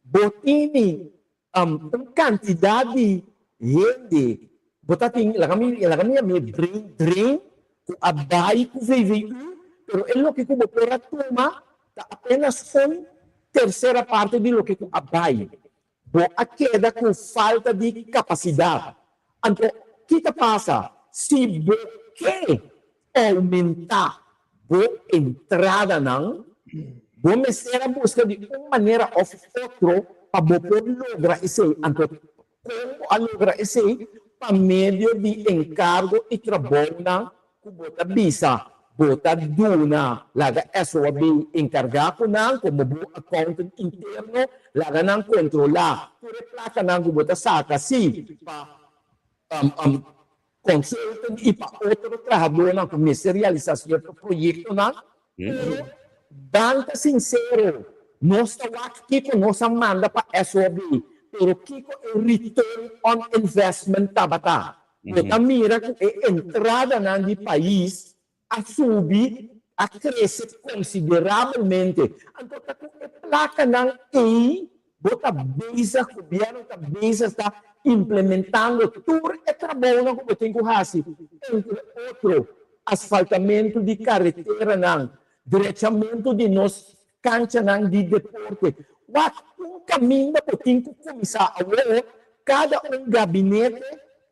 bo tini un kantidat di hende, bo ta tin, laga mi laga mi yam'é brain drain, ku a bai ku VVU, pero e loke ku bo por a tuma ta apenas un tersera parte di loke ku a bai. Bo a keda ku falta di kapasidat. Anto, ki ta pasa si bo ke oumentá bo entradanan? Bo mester a buska di un manera òf otro pa bo por logra esei. Anto, kon bo a logra esei? Pa medio di enkargo i trabounan Ku bo ta bisa, bo ta duna, laga SOAB enkargá ku nan komo bo accountant interno, laga nan kontrolá tur e plakanan ku bo ta saka, sí, pa consultant i pa otro trahadónan ku mester realisá sierto proyektonan. Pero ban ta sinsero, nos ta wak kiko nos a manda pa SOAB, pero kiko e return on investment tabata? Bo ta mira ku e entradanan di pais a subi, a krese konsiderabelmente. Anto ta ku e plakanan ei bo ta bezig, gobièrnu ta bezig ta implementando tur e trabounan ku bo tin ku hasi, entre otro asfaltamentu di kareteranan, drechamentu di nos kanchanan di deporte. Wak un kaminda bo tin ku kuminsá awor, kada un gabinete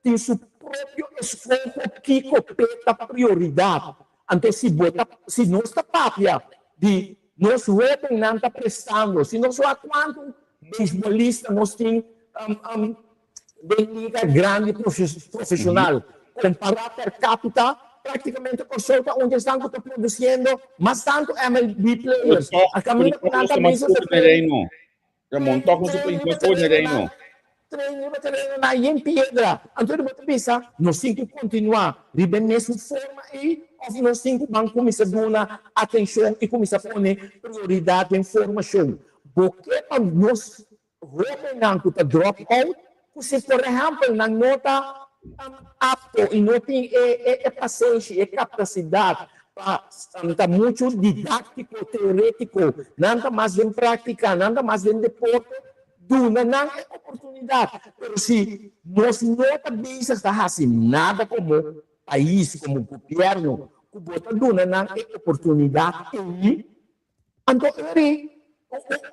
tin su propio eskoho kiko p'e ta prioridat. Anto si bo ta si nos ta papia di nos hóbennan ta prestando, si nos wak kuantu beisbolista nos tin den liga grandi profesional kompará per capita, práktikamente Kòrsou ta un di esnan ku ta produsiendo mas tantu MLB players.
A kaminda ku nan ta bisa ta train. Ramon, tòg nos ta mas for den Reino.
Train riba tereno nan yen piedra. Anto bo ta bisa, nos tin ku kontinuá riba e mesun forma ei òf nos tin ku ban kuminsá duna atenshon i kuminsá pone prioridat den formashon? Bo ke pa nos Hóbennan ku ta drop out, ku si por ehèmpel nan no ta apto i no tin e pasenshi, e kapasidat pa ta muchu didáktiko, teorétiko, nan ta mas den práktika, nan ta mas den deporte, Duna nan e oportunidat. Pero si nos no ta bezig ta hasi nada komo pais, komo gobièrnu, ku bo ta duna nan e oportunidat ei, anto eri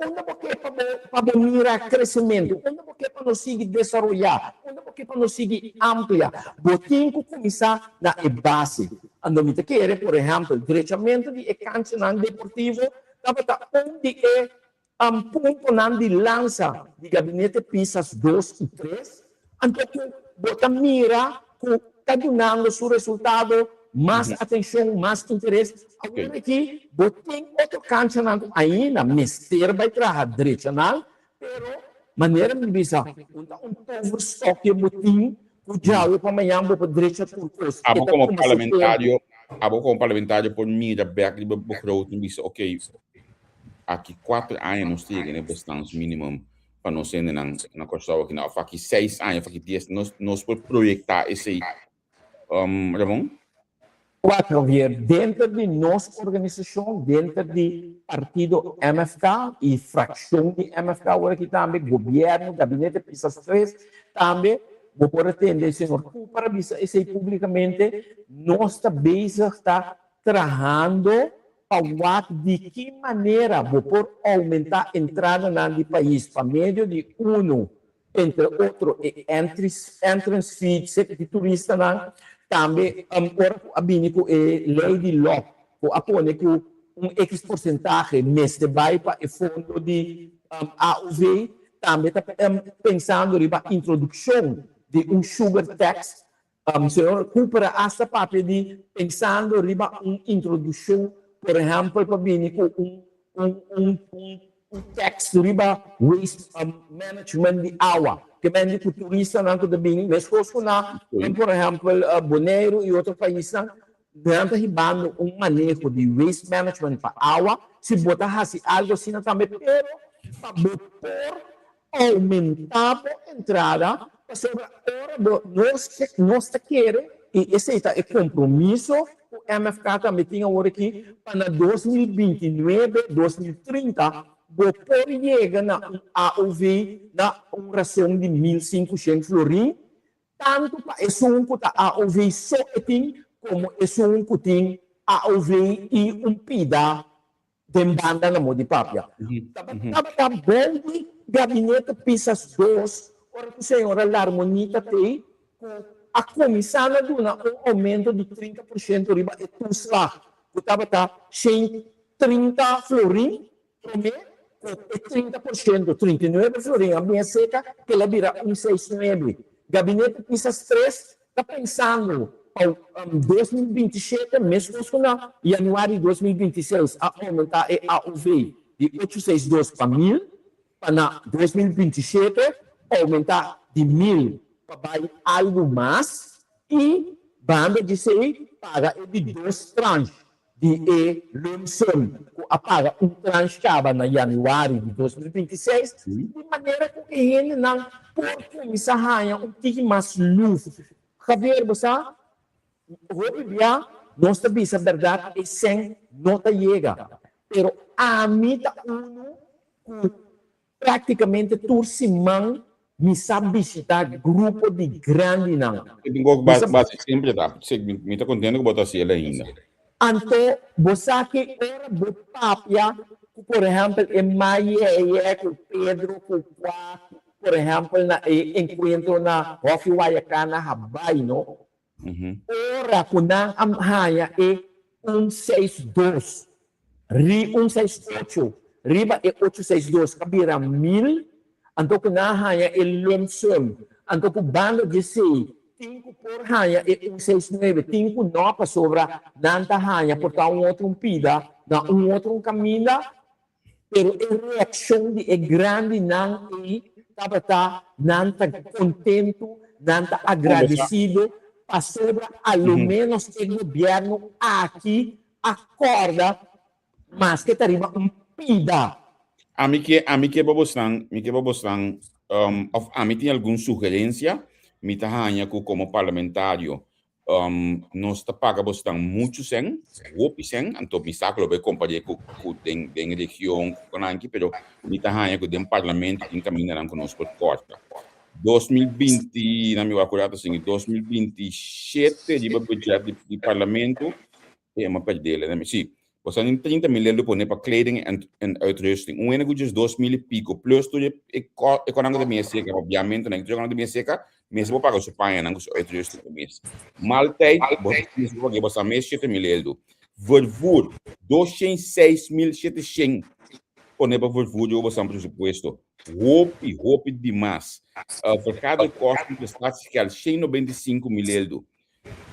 unda bo ke pa bo pa bo mira kresementu? Unda bo ke pa nos sigui desaroyá? Unda bo ke pa nos sigui amplia? Bo tin ku kuminsá na e base. Anto mi ta kere, por ehèmpel, drechamentu di e kanchanan deportivo tabata un di e puntonan di lansa di Gabinete Pisas dos i tres, anto ku bo ta mira ku ta dunando su resultado, mas atenshon, mas interes. Awor aki bo tin otro kanchanan ku ainda mester bai traha drechanan, pero manera mi bisa, un ta un toverstokje bo tin ku djawe pa mañan bo por drecha tur kos. E
Abo
ta
komo
tuma su tempu.
parlamentario, abo komo parlamentario por mira bek riba begroting bisa, oké, Aki kuater aña nos ta yega na e bestaansminimum pa nos hendenan na Kòrsou aki na, òf aki seis aña òf aki dies, nos nos por proyektá esei, Ramon?
Wak, Javier, denter di nos organisashon, denter di partido MFK i frakshon di MFK awor aki tambe, gobièrnu, gabinete Pisas tres, tambe bo por a tende señor Cooper a bisa esei públikamente, nos ta bezig ta trahando pa wak di ki manera bo por oumentá entradanan di pais pa medio di unu, entre otro e entrance fee di turistanan, tambe ora ku a bini ku e lei di lòk ku a pone ku un ekis porsentahe mester bai pa e fondo di AOV, tambe ta pensando riba introdukshon di un sugar tax. Señor Cooper a hasta papia di pensando riba un introduccion, por ehempel pa bini cu un un un un un tax riba waste management di awa, ke men di cu turistanan cu ta bini, mescos cu na por ehempel Boneiru y otro paisnan, nan ta hibando un maneho di waste management pa awa, si bo ta haci algo asina tambe, pero pa bo por Oumentá bo entrada pasobra ora bo nos nos ta kere i esei ta e kompromiso ku MFK tambe tin awor aki pa na 2029, 2030 bo por yega na un AOV na un rason di 1500 florin tantu pa esun ku ta AOV so e tin komo esun ku tin AOV i un pida Den banda na mo di papia. Tabata bon di Gabinete Pisas dos ora ku señora Larmonita tei ku a kuminsá na duna un oumento di 30% riba e toeslag ku tabata 130 florin promé ku e 30%, 39 florin a bin aserka ku el a bira un 69. Gabinete Pisas tres ta pensando pa 2027, meskos ku na yanüari 2026 a oumentá e AOV di ocho seis dos pa mil, pa na 2027 oumentá di mil pa bai algu mas i banda di esei paga e di dos tranche di e lump sum ku a paga un tranche kaba na yanüari di 2026, di manera ku e hendenan por kuminsá haña un tiki mas luf. Javier, bo sa, hopi bia nos ta bisa bèrdat e sèn no ta yega, pero ami ta unu ku Práktikamente tur siman mi sa bishitá grupo di grandinan.
E tin ku base sempre ta. Si, mi ta kontento ku bo ta hasi el ainda.
Anto bo sa ki ora bo papia ku por ehèmpel e Mayeye, ku Pedro, ku Kua, por ehèmpel na e enkuentro na Hòfi Guayacán na Habaai, no? Ora ku nan a haña e un seis dos ri un seis ocho riba e ocho seis dos a bira mil, anto ku nan a haña e lump sum, anto ku banda di esei tin ku por haña e un seis nuebe, tin ku no pasobra nan ta haña por ta un otro un pida na un otro un kaminda, pero e reakshon di e grandinan ei tabata nan ta kontentu, nan ta agradesido pasobra a lo ménos e gobièrnu aki a kòrda maske ta riba un pida.
Ami ke, ami ke pa bosnan, mi ke pa bosnan, òf ami tin algun sugerensia, mi ta haña ku komo parlamentario. Um, nos ta paga bosnan muchu sèn, hopi sèn, anto mi sa ku lo bai kompar'é ku ku den den region ku konanki, pero mi ta haña ku den parlamento tin kamindanan ku nos por kòrta. 2020, na mi wak ku rato sigui, 2027 riba budget di di parlamento, e mi a pèrd'é, lei mi si, Boso tin 30 mil euro pone pa kleding en, en uitrusting. Un hende ku djes 2.000 i piko, plus tur e, e, ko, e konan ku ta mester seka, papiamentu nan, tur e konan ku ta mester seka, mester bo paga su pañanan ku su uitrusting e mes. Maaltijd, bo mester paga boso mes 7.000 euro. Vervoer, 206.700 pone pa vervoer riba boso presupuesto. Hopi, hopi dimas. Uh, vergaderkosten, prestatiegeld, 195.000 euro.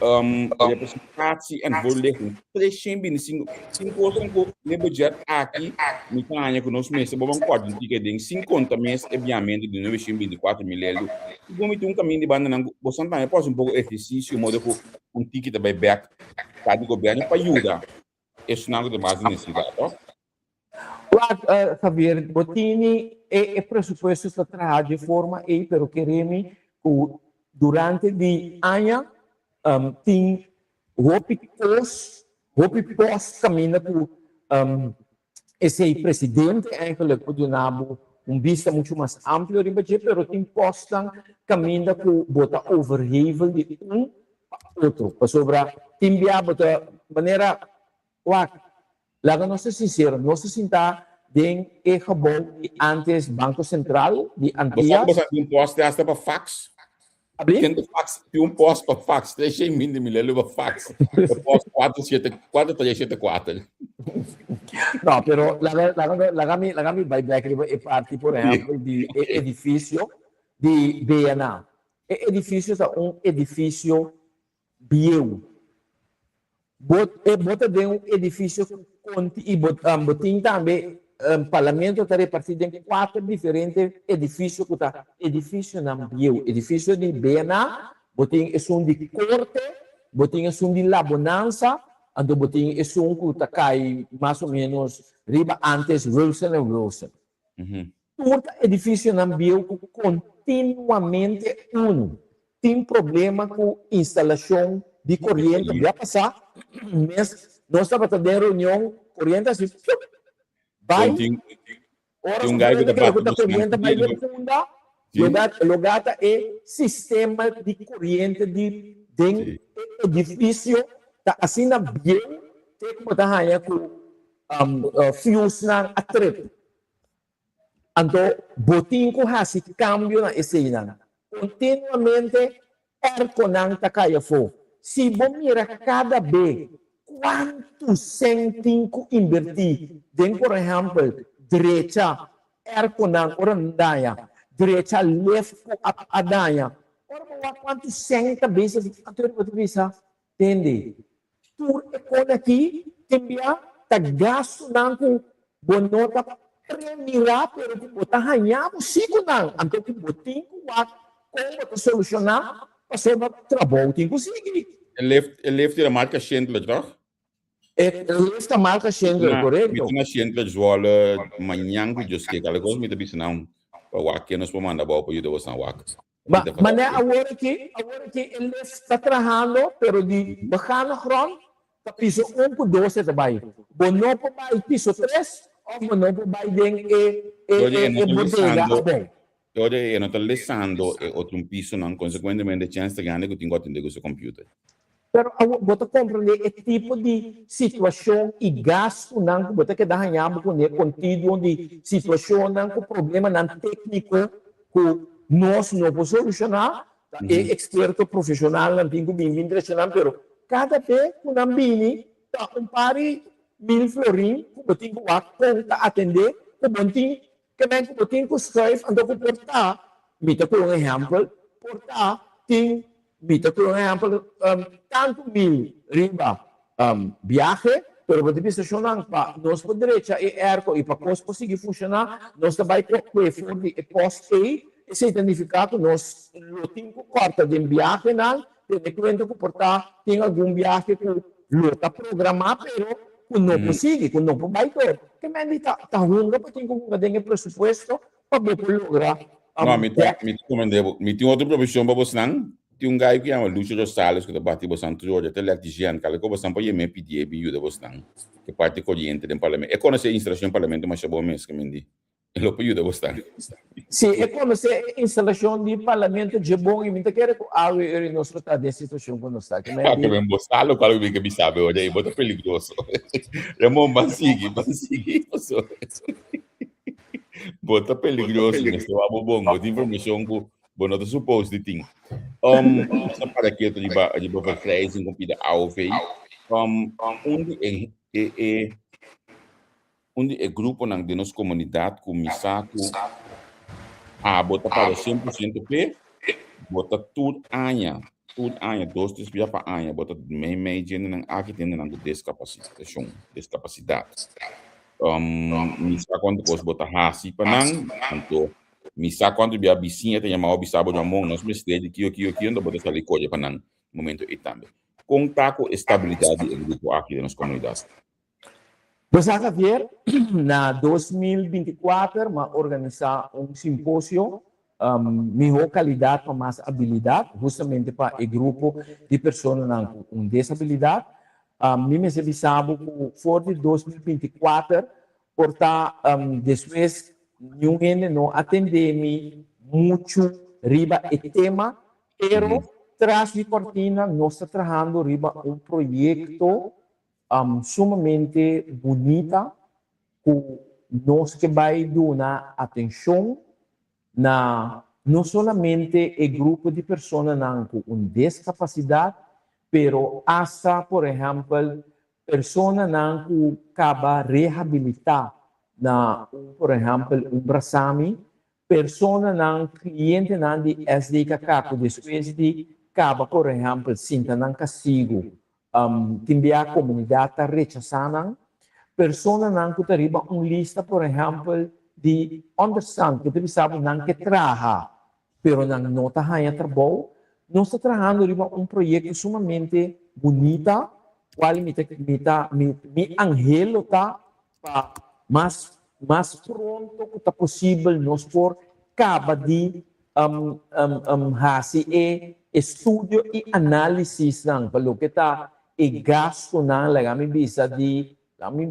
Um, representatie en voorlichting. 325. Sin kosten ku ne budget aki, mi ta haña ku nos mester boban kòrta un tiki den sin konta mes e biamentu di 924 mil euro. Sigun mi tin un kamin di banda nan ku bosan tambe por hasi un poko ehersisio modo ku un tiki ta bai bèk pa di gobièrnu pa yuda esnan ku ta mas den nesesidat, to?
Wak, Javier, bo tini e e presupuesto ta traha dje forma ei, pero keremi ku durante di aña tin hopi kos, hopi pos kaminda ku esei presidente eigenlijk por duna bo un bista muchu mas amplio riba dje, pero tin posnan kaminda ku bo ta overhevel di un pa otro, pasobra tin bia bo ta manera Wak, laga nos ta sinsero, nos ta sintá den e gebou di antes Banko Sentral di
Bo sa
Antillas.
ku bo sa tin un pòst te hasta pa fax?
Abli?
Ken ta fax? Tin un pòst pa fax, tres shen binti mil elu pa fax. E pòst kuater shete, kuater tres shete kuater.
No, pero laga, laga, laga mi, laga mi bai bèk riba e parti, por ehèmpel, di e edifisio di BNA. E edifisio ta un edifisio bieu. Bo e bo ta den un edifisio ku konti i bo bo tin tambe parlamento ta repartí den kuater diferente edifisio ku ta edifisionan bieu. Edifisio di BNA, bo tin esun di korte, bo tin esun di La Bonanza, anto bo tin esun ku ta kai mas o ménos riba antes Wilson en Wilson. Tur ta edifisionan bieu ku kontinuamente unu tin problema ku instalashon di koriente. Bia pasá mes nos tabata den reunion, koriente hasi fiup bai. Ora ku bo kere ku ta koriente bai den funda, loga ta e sistema di koriente di den e edifisio ta asina bieu te ku bo ta haña ku fiusnan a trep. Anto bo tin ku hasi kambio na eseinan. Kontinuamente erkonan ta kai afó. Si bo mira kada be kuantu sèn tin ku inbertí den, por ehèmpel, drecha erkonan ora nan daña, drecha left ku a daña, ora bo wak kuantu sèn ta bezig, anto bo ta bisa, Tende, tur e kon aki tin bia ta gastunan ku bo no ta premirá pero ku bo ta haña bo sí ku nan, anto ku bo tin ku wak kon bo ta solushoná pasobra trabou tin ku sigui.
E lift, e lift di marka Schindler, toch?
E lift ta marka Schindler, korekto.
Mi ta na Schindler Zwolle mañan ku Dios ke, kal kos mi ta bisa nan pa wak ke nos por manda abou pa yuda bosnan wak.
Ma, mané awor aki, awor aki e lift ta trahando, pero di begane grond ta piso un ku dos e ta bai. Bo no por bai piso tres òf bo no por bai den e e
Dor
e
e no
e
ta
bodega
lesando,
abou.
dor e no ta lesando e otro un pisonan, konsekuentemente chèns ta grandi ku tin ku atendé ku su computer.
Pero awor bo ta komprendé e tipo di situashon i gastunan ku bo ta keda haña bo kuné kontinuo di situashonnan ku problemanan tékniko ku nos no por solushoná, ta e eksperto profeshonalnan tin ku bin bin drecha nan, pero kada be ku nan bini ta un par di mil florin ku bo tin ku wak kon ta atendé ku bo tin Ke men ku bo tin ku schuif anto ku por ta, mi ta kohe un ehèmpel, por ta tin, mi ta kohe un ehèmpel, tantu mil riba biahe, pero bo ta bisa shonnan pa nos por drecha e airco i pa kos por sigui funshoná, nos ta bai kohe for di e pòst ei, esei ta nifiká ku nos lo tin ku kòrta den biahenan, tene kuenta ku por ta tin algun biahe ku lo ta programá pero ku no por sigui, ku no por bai tur. Ke men di ta ta hunga bo tin ku hunga den e presupuesto pa bo por logra
No, mi ta
dek.
mi ta komprendé bo. Mi tin otro proposishon pa bosnan. Tin un guy ku yama Lucio Rosales ku ta bati bosan tur ora, ta electrician, kala ku bosan por yem'é pidié bin yuda bosnan ku parti koriente den parlamento. E konosé e instalashon den parlamento masha bon mes, ke men di. E lo por yuda bosnan.
Si, e konosé e instalashon di parlamento dje bon i mi ta kere ku awe ora nos lo ta den situashon ku nos ta. Ke men di.
Ke men bo sa lokual ku mi ke bisa bo ora ei, bo ta peligroso. Ramon, ban sigui, ban sigui pasobra bo ta peligroso, mester wak bo bon, bo tin informashon ku Bo no ta suppose di tin. Um, sa para keto riba riba vergrijzing ku pida AOV. Um, un di e e e un di e gruponan den nos komunidat ku mi sa ku abo ta paga 100% p'e, bo ta tur aña, tur aña, dos tres bia pa aña, bo ta mei mei djendenan aki tendenan ku deskapasitashon, deskapasidat. Um, mi sa kuantu kos bo ta hasi pa nan, anto Mi sa cuanto bia bisiña ta yama bo bisa bo Ramon nos mester di kio kio kio enton bo ta sali coge pa nan momento ey tambe. Con ta cu e stabilidad di e grupo aki den nos comunidad?
Bo sa Javier, na 2024 m'a organisa un simposio Miho calidad pa mas abilidad, hustamente pa e grupo di personanan cu un desabilidad. Mi mester bisa bo cu for di 2024 Por ta despues niun hende no a tende mi muchu riba e tema, pero tras di kortina nos ta trahando riba un proyekto sumamente bunita ku nos ke bai duna atenshon na no solamente e grupo di personanan ku un deskapasidat, pero asta por ehèmpel Personanan ku kaba rehabilitá na un por ehèmpel un Brasami, personanan klientenan di SDKK ku despues di kaba por ehèmpel sinta nan kastigu tin bia komunidat ta rechasá nan, personanan ku ta riba un lista por ehèmpel di ònderstant ku ta bisa bo nan ke traha pero nan no ta haña trabou. Nos ta trahando riba un proyekto sumamente bunita cual mi ta mi ta mi mi anhelo ta pa mas mas pronto cu ta posibel nos por caba di haci e estudio y analisisnan pa loke ta e gastonan laga mi bisa di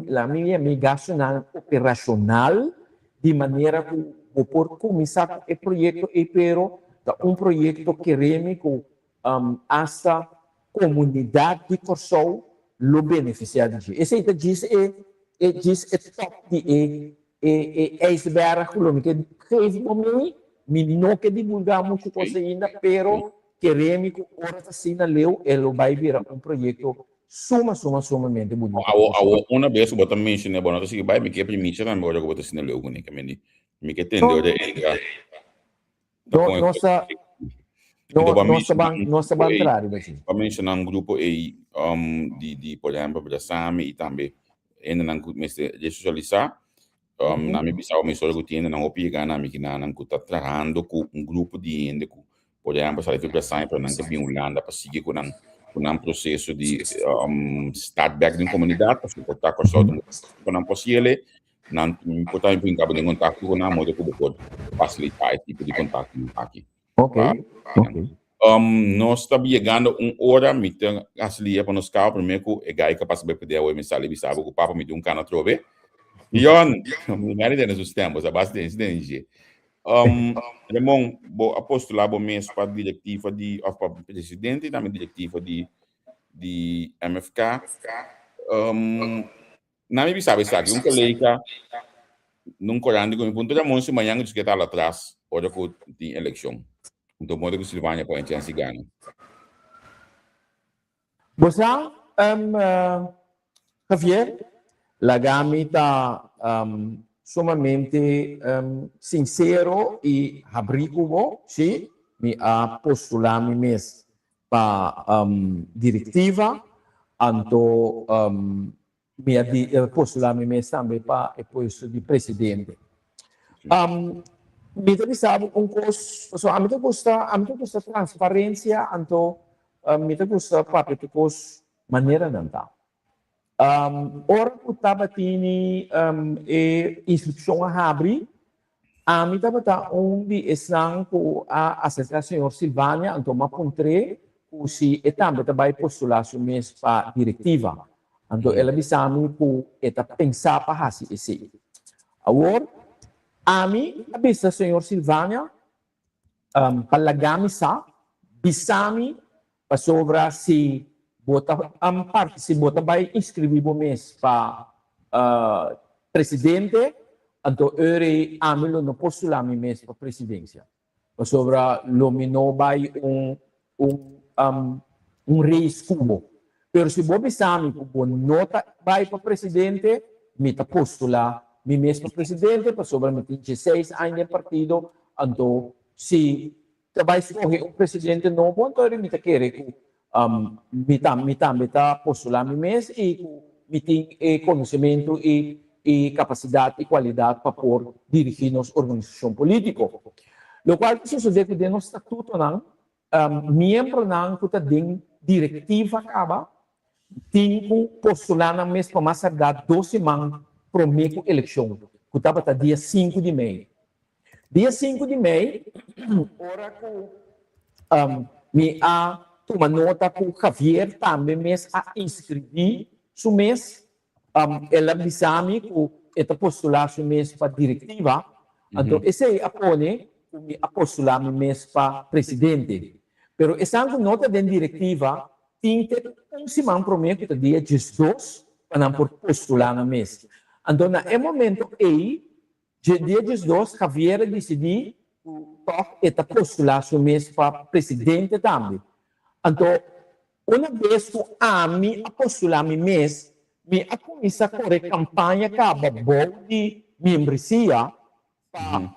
laga mi yama e gastonan operacional di manera cu bo por cuminsa cu e proyecto ey pero ta un proyecto keremi cu Hasta komunidat di Kòrsou lo benefisiá di dje. Esei ta djis e e djis e tòp di e e e ijsberg ku lo mi ke geef bo mi. Mi no ke divulgá muchu kos ainda, pero kere mi ku ora ta asina leu e lo bai bira un proyekto suma suma sumamente bunita pa
Awo
Kòrsou.
awo una bes ku bo ta menshoná bo no ta sigui bai mi ke primisia tambe ora ku bo ta asina leu kuné. Mi ke tende ora e entra.
No, nos ta, no, nos ta ban, nos ta ban tra riba dje.
Pa menshoná un grupo ei um, di, di, por ehempel, Brasami i tambe hendenan ku mester resosialisá. Um, na mi bisa mi solo ku tin hendenan hopi yega na mi kinanan ku ta trahando ku un grupo di hende ku, por ehempel, sali fi Brasami pero nan ke bin Hulanda pa sigui ku nan ku nan proseso di um, start back den komunidat pa soportá Kòrsou ku nan por siele. Nan por tambe por hinka bo den kontakto ku nan modo ku bo por fasilitá e tipo di kontaktonan aki.
Ok, ok.
Um, nos ta yegando un ora, mi ta hasi lia pa nos kaba promé ku e gai ka pasa bai p'e awe mi sali bisa bo ku papa mi tin un kana atrobe. Yon, mi meri tene su stem, bo sa basta den si den dje. Um, Ramon, bo a postulá bo mes pa direktiva di, òf pa presidente i tambe direktiva di di MFK. Um, Na mi bisa esaki, un kolega nun korant di ku mi puntra Ramon si mañan nos ke ta alatras ora ku tin elekshon. Anto modo ku Silvania por en chèns di gana.
Bo sa, Javier, laga mi ta sumamente sinsero i habrí ku bo, sí, mi a postulá mi mes pa directiva, anto mi a postula mi mes tambe pa e puesto di presidente. Mi ta bisa bo un cos, pasobra ami ta gusta, ami ta gusta transparencia, anto mi ta gusta papia tur cos manera nan ta. Ora cu tabatini e inscripcion a habri. Ami tabata un di esnan ku a aserká señor Silvania anto m'a puntr'é ku si e tambe ta bai postulá su mes pa direktiva. Anto el a bisa mi ku e ta pensá pa hasi esei. Awor, ami a bisa señor Silvania pa laga mi sa, bisa mi pasobra si bo ta si bo ta bai inskribí bo mes pa presidente, anto ora ami lo no postulá mi mes pa presidensia, pasobra lo mi no bai un un un race ku bo. Pero si bo bisa mi ku bo no ta bai pa presidente, mi ta postulá mi mes pa presidente pasobra mi tin dieseis aña den partido, anto si ta bai skohe un presidente nobo anto mi ta kere ku mi ta mi tambe ta postulá mi mes i ku mi tin e konosementu i i kapasidat i kualidat pa por dirigí nos organisashon polítiko. Lokual ta sosodé ku den nos statutonan Miembronan ku ta den direktiva kaba tin ku postulá nan mes pa mas tardá dos siman promé ku elekshon, ku tabata dia sinku di mei. Dia sinku di mei, ora ku mi a tuma nota ku Javier tambe mes a inskribí su mes, el a bisa mi ku e ta postulá su mes pa direktiva, anto esei a pone ku mi a postulá mi mes pa presidente. Pero esnan ku no ta den direktiva tin te un siman promé ku ta dia 12 pa nan por postulá nan mes. Anto na e momento ei, dje dia 12, Javier a disidí ku tòg e ta postulá su mes pa presidente tambe. Anto Una bes ku ami a postulá mi mes, mi a kuminsá kore kampaña kaba bou di miembresia pa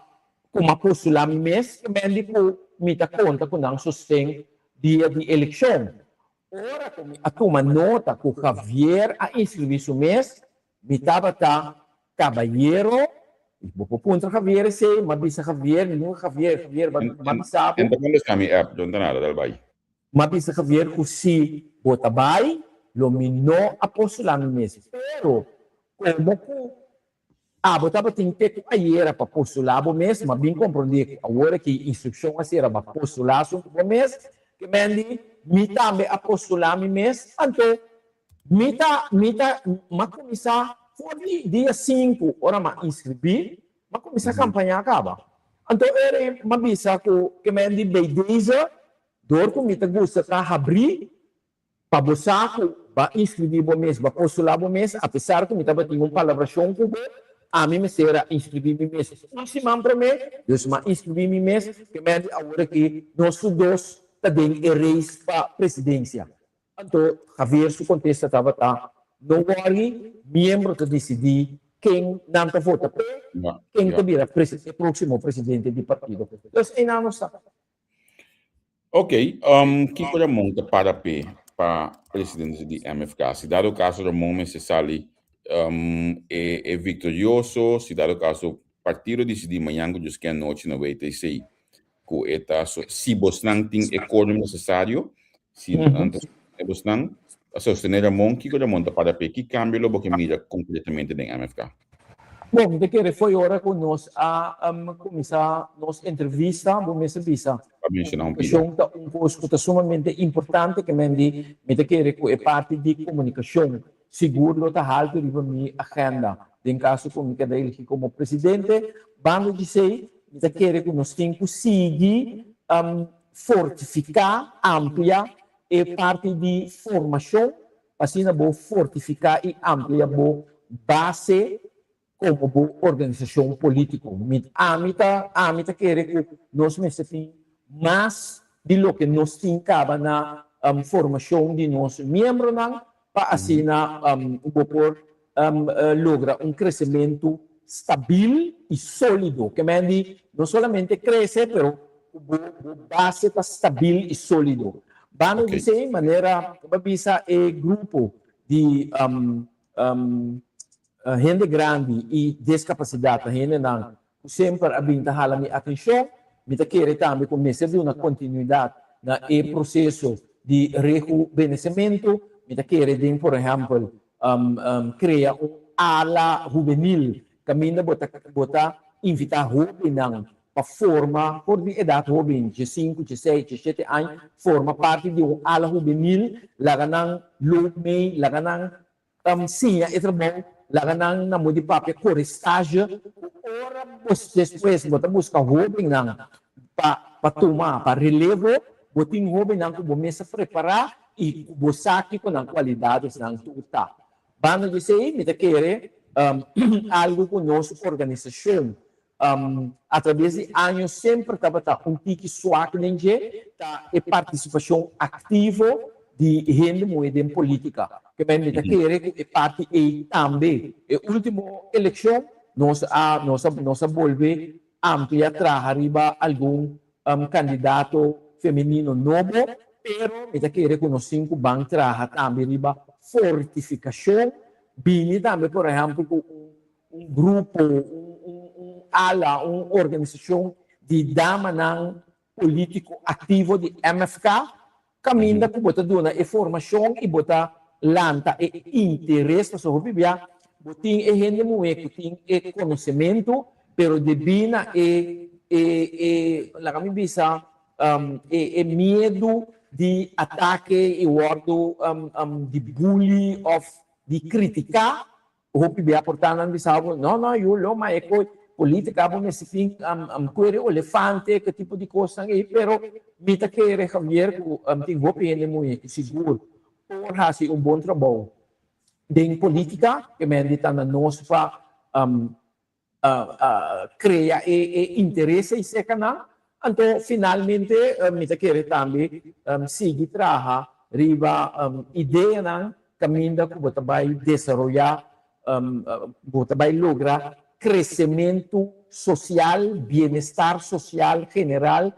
ku mi a postulá mi mes, ke men di ku mi ta konta ku nan sosten dia di elekshon. Ora ku mi a tuma nota ku Javier a inskribí su mes, mi tabata kabayero, bo por puntra Javier esei, mi a bisa Javier, mi nunka Javier, Javier, mi a bisa bo.
En ta kontestá mi app, don ta nada, dal bai.
M'a bisa Javier cu si bo ta bay, lo mi no a postula mi mes. Pero, como cu abo tabatin te cu ayera pa postula bo mes, m'a bin comprende cu awor aki instruccion a cera pa postula su bo mes, ke men di, mi tambe a postula mi mes, anto mi ta, mi ta, m'a cuminsa for di dia sinku ora m'a inscribi, m'a cuminsa campaña caba. Anto ora m'a bisa cu ke men di bay deze, Dor ku mi ta gusta ta habrí pa bo sa ku bo a inskribí bo mes, bo a postulá bo mes, apesar ku mi tabatin un palabrashon ku bo, ami mester a inskribí mi mes un siman promé, dus mi a inskribí mi mes, ke mende awor aki nos tur dos ta den e race pa presidensia. Anto Javier su kontesta tabata, No wòri, miembro ta disidí ken nan ta vota p'e, ken ta bira e próksimo presidente di partido. Dus einan nos ta.
Ok, kiko Ramon ta para p'e pa presidencia di MFK? Si dado caso Ramon mester sali e e victorioso, si dado caso partido dicidi mañan cu djosken anochi na WTC cu e ta si bosnan tin e quorum necesario, si nan ta sostene bosnan, ta sostene Ramon, kiko Ramon ta para p'e? Ki cambio lo bo ke mira concretamente den MFK?
Bon, mi ta kere fo'i ora ku nos a kuminsá nos entrevista, bo mester bisa komunikashon ta un kos ku ta sumamente importante, ke men di mi ta kere ku e parti di komunikashon sigur lo ta haltu riba mi agenda den kaso ku mi keda eligi komo presidente. Banda di esei, mi ta kere ku nos tin ku sigui fortifiká, amplia e parti di formashon Pa asina bo fortifiká i amplia bo base komo bo organisashon polítiko. Mi ami ta ami ta kere ku nos mester tin mas di loke nos tin kaba na formashon di nos miembronan pa asina bo por logra un kresementu stabil i sólido. Ke men di no solamente krese pero ku bo base ta stabil i sólido. Banda di esei, manera bo a bisa e grupo di hende grandi i deskapasidat ta hendenan ku semper a bin ta hala mi atenshon. Mi ta kere tambe ku mester duna kontinuidat na e proseso di rehubenesementu. Mi ta kere den, por ehèmpel, krea un ala hubenil kaminda bo ta bo ta. invitá hóbennan pa forma for di edat hóben, diesinku, dieseis, diesshete aña, forma parti di un ala hubenil, laga nan loop mee, laga nan siña e trabou, laga nan na moed di papia kore stage, ku ora bo despues bo ta buska hóbennan pa pa tuma pa relevo, bo tin hóbennan ku bo mes a prepará i ku bo sa kiko nan kualidadesnan tur ta. Banda di esei mi ta kere algu ku nos organisashon atraves di años semper tabata un tiki swak den dje ta e partisipashon aktivo di hende muhé den polítika. Ke men mi ta kere ku e parti ei tambe. E último elekshon nos a nos a nos a bolbe amplia traha riba algun kandidato femenino nobo, pero mi ta kere ku nos tin ku ban traha tambe riba fortifikashon, bini tambe por ehèmpel ku un un grupo, un un un ala, un organisashon di damanan polítiko aktivo di MFK, kaminda ku bo ta duna e formashon i bo ta lanta e interes, pasobra hopi bia bo tin e hende muhé ku tin e konosementu, pero debí na e e e laga mi bisa e e miedu di atake i wòrdu di bully òf di kritiká, Hopi bia por ta nan bisa bo, no, no, yu lo, ma e koe politica bo mester tin kuer e olefante, ke tipo di kosnan ei, pero mi ta kere, Javier, ku tin hopi hende muhé ku sigur por hasi un bon trabou den politica, ke men di ta na nos pa krea e interes ei serka nan. Anto finalmente mi ta kere tambe sigui traha riba ideanan kaminda ku bo ta bai desaroyá, bo ta bai logra kresementu sosial, bienestar sosial general,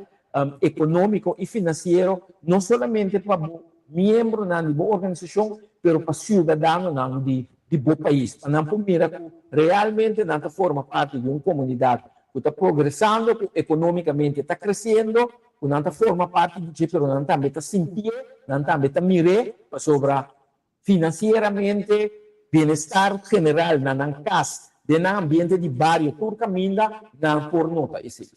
ekonómiko i finansiero, no solamente pa bo miembronan di bo organisashon, pero pa siudadanonan di di bo pais, pa nan por mira ku realmente nan ta forma parti di un komunidat ku ta progresando, ku ekonómikamente ta kresiendo, ku nan ta forma parti di dje, pero nan tambe ta sintié, nan tambe ta mir'é, pasobra finansieramente, bienestar general na nan kas, den nan ambiente di bario, tur kaminda nan por nota esei.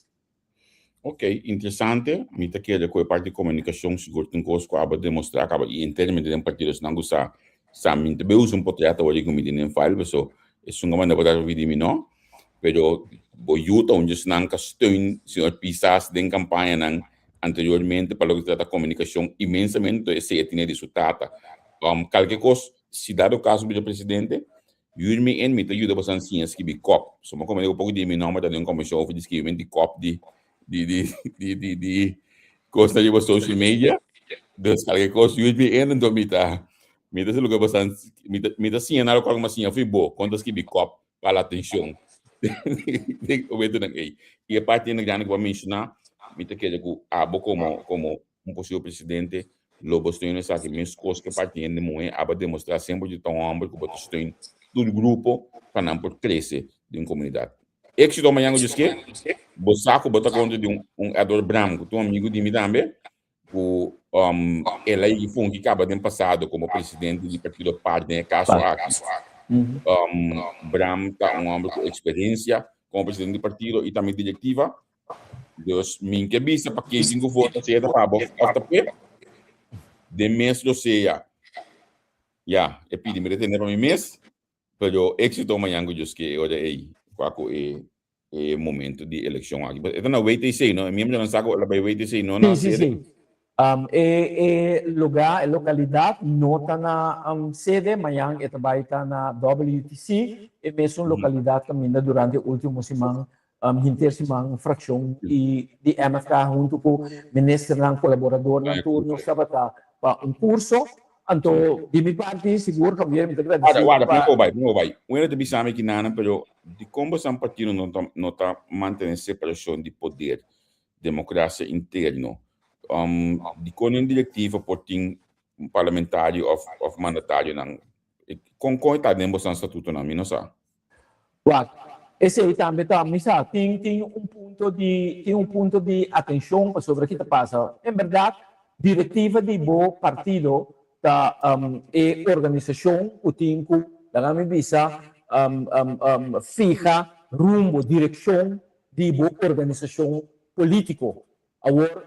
Ok, interesante. Mi ta kere ku e parti di komunikashon sigur tin kos ku abo demostrá kaba i enteramente den partido esnan ku sa sa mi ta bay usa un potret awor ku mi tin den file paso esun a manda bo ta pidi mi no pero bo yu ta un di esnan ku a steun señor Pisas den kampañanan anteriormente pa loke ta trata komunikashon inmensamente esei a tene di su tata. Kalke kos si dado kaso bira presidente Yur mi en mi ta yuda boso siña skibi kop. So mi a komende ku poko di mi nomber ta den un komishon over di skibimento di kop di di di di di di kosnan riba social media. Dus kalke kos yur mi en enton mi ta mi ta luga boso mi ta mi ta siña nan lokual ku mi a siña for bo kon ta skibi kop pa la atenshon den momentonan ei. I e parti grandi ku bo a menshoná mi ta kere ku abo komo komo un posibel presidente lo bo steun esaki meskos ke parti hende muhé aba demostrá semper di ta un hòmber ku bo ta steun tur grupo pa nan por krese den komunidat. Éksito mañan ku djeske bo sa ku bo ta kontra di un Edward Bram ku ta un amigu di mi tambe ku el a yegi fungi kaba den pasado komo presidente di partido par den e kaso aki. Bram ta un hòmber ku eksperensia komo presidente di partido i tambe direktiva. Dus min ke bisa pa ke tin ku vota sea ta pa bo of ta p'e. Den mes lo sea. Ya, e pidi mi retene pa mi mes, pero éxito mañan ku Dios ke e ora ei, kua ku e e momento di elekshon aki. E ta na WTC, no? E miembronan sa ku el a bai WTC, no na
Sí, sí,
sede.
sí. E e lugá, e lokalidat no ta na sede, mañan e ta bai ta na WTC, e mesun lokalidat kaminda durante e último siman Henter siman frakshon di di MFK huntu ku ministernan, kolaboradornan tur nos tabata pa un kurso. Anto di mi parti sigur Javier mi ta gradisí
Warda, warda,
pa.
promé ku bo bai, promé ku bo bai. Un hende ta bisa mi kinanan pero dikon boso partido no ta no ta mantené separashon di poder, demokrasia interno? Dikon un direktiva por tin un parlamentario òf òf mandatarionan? Kon kon e ta den boso statutonan? Mi no sa.
Wak, esei tambe ta, mi sa, tin tin un punto di tin un punto di atencion pasobra ki ta pasa. En berdad, directiva di bo partido ta e organisacion cu tin cu, laga mi bisa, fiha. rumbo, direkshon di bo organisashon polítiko. Awor,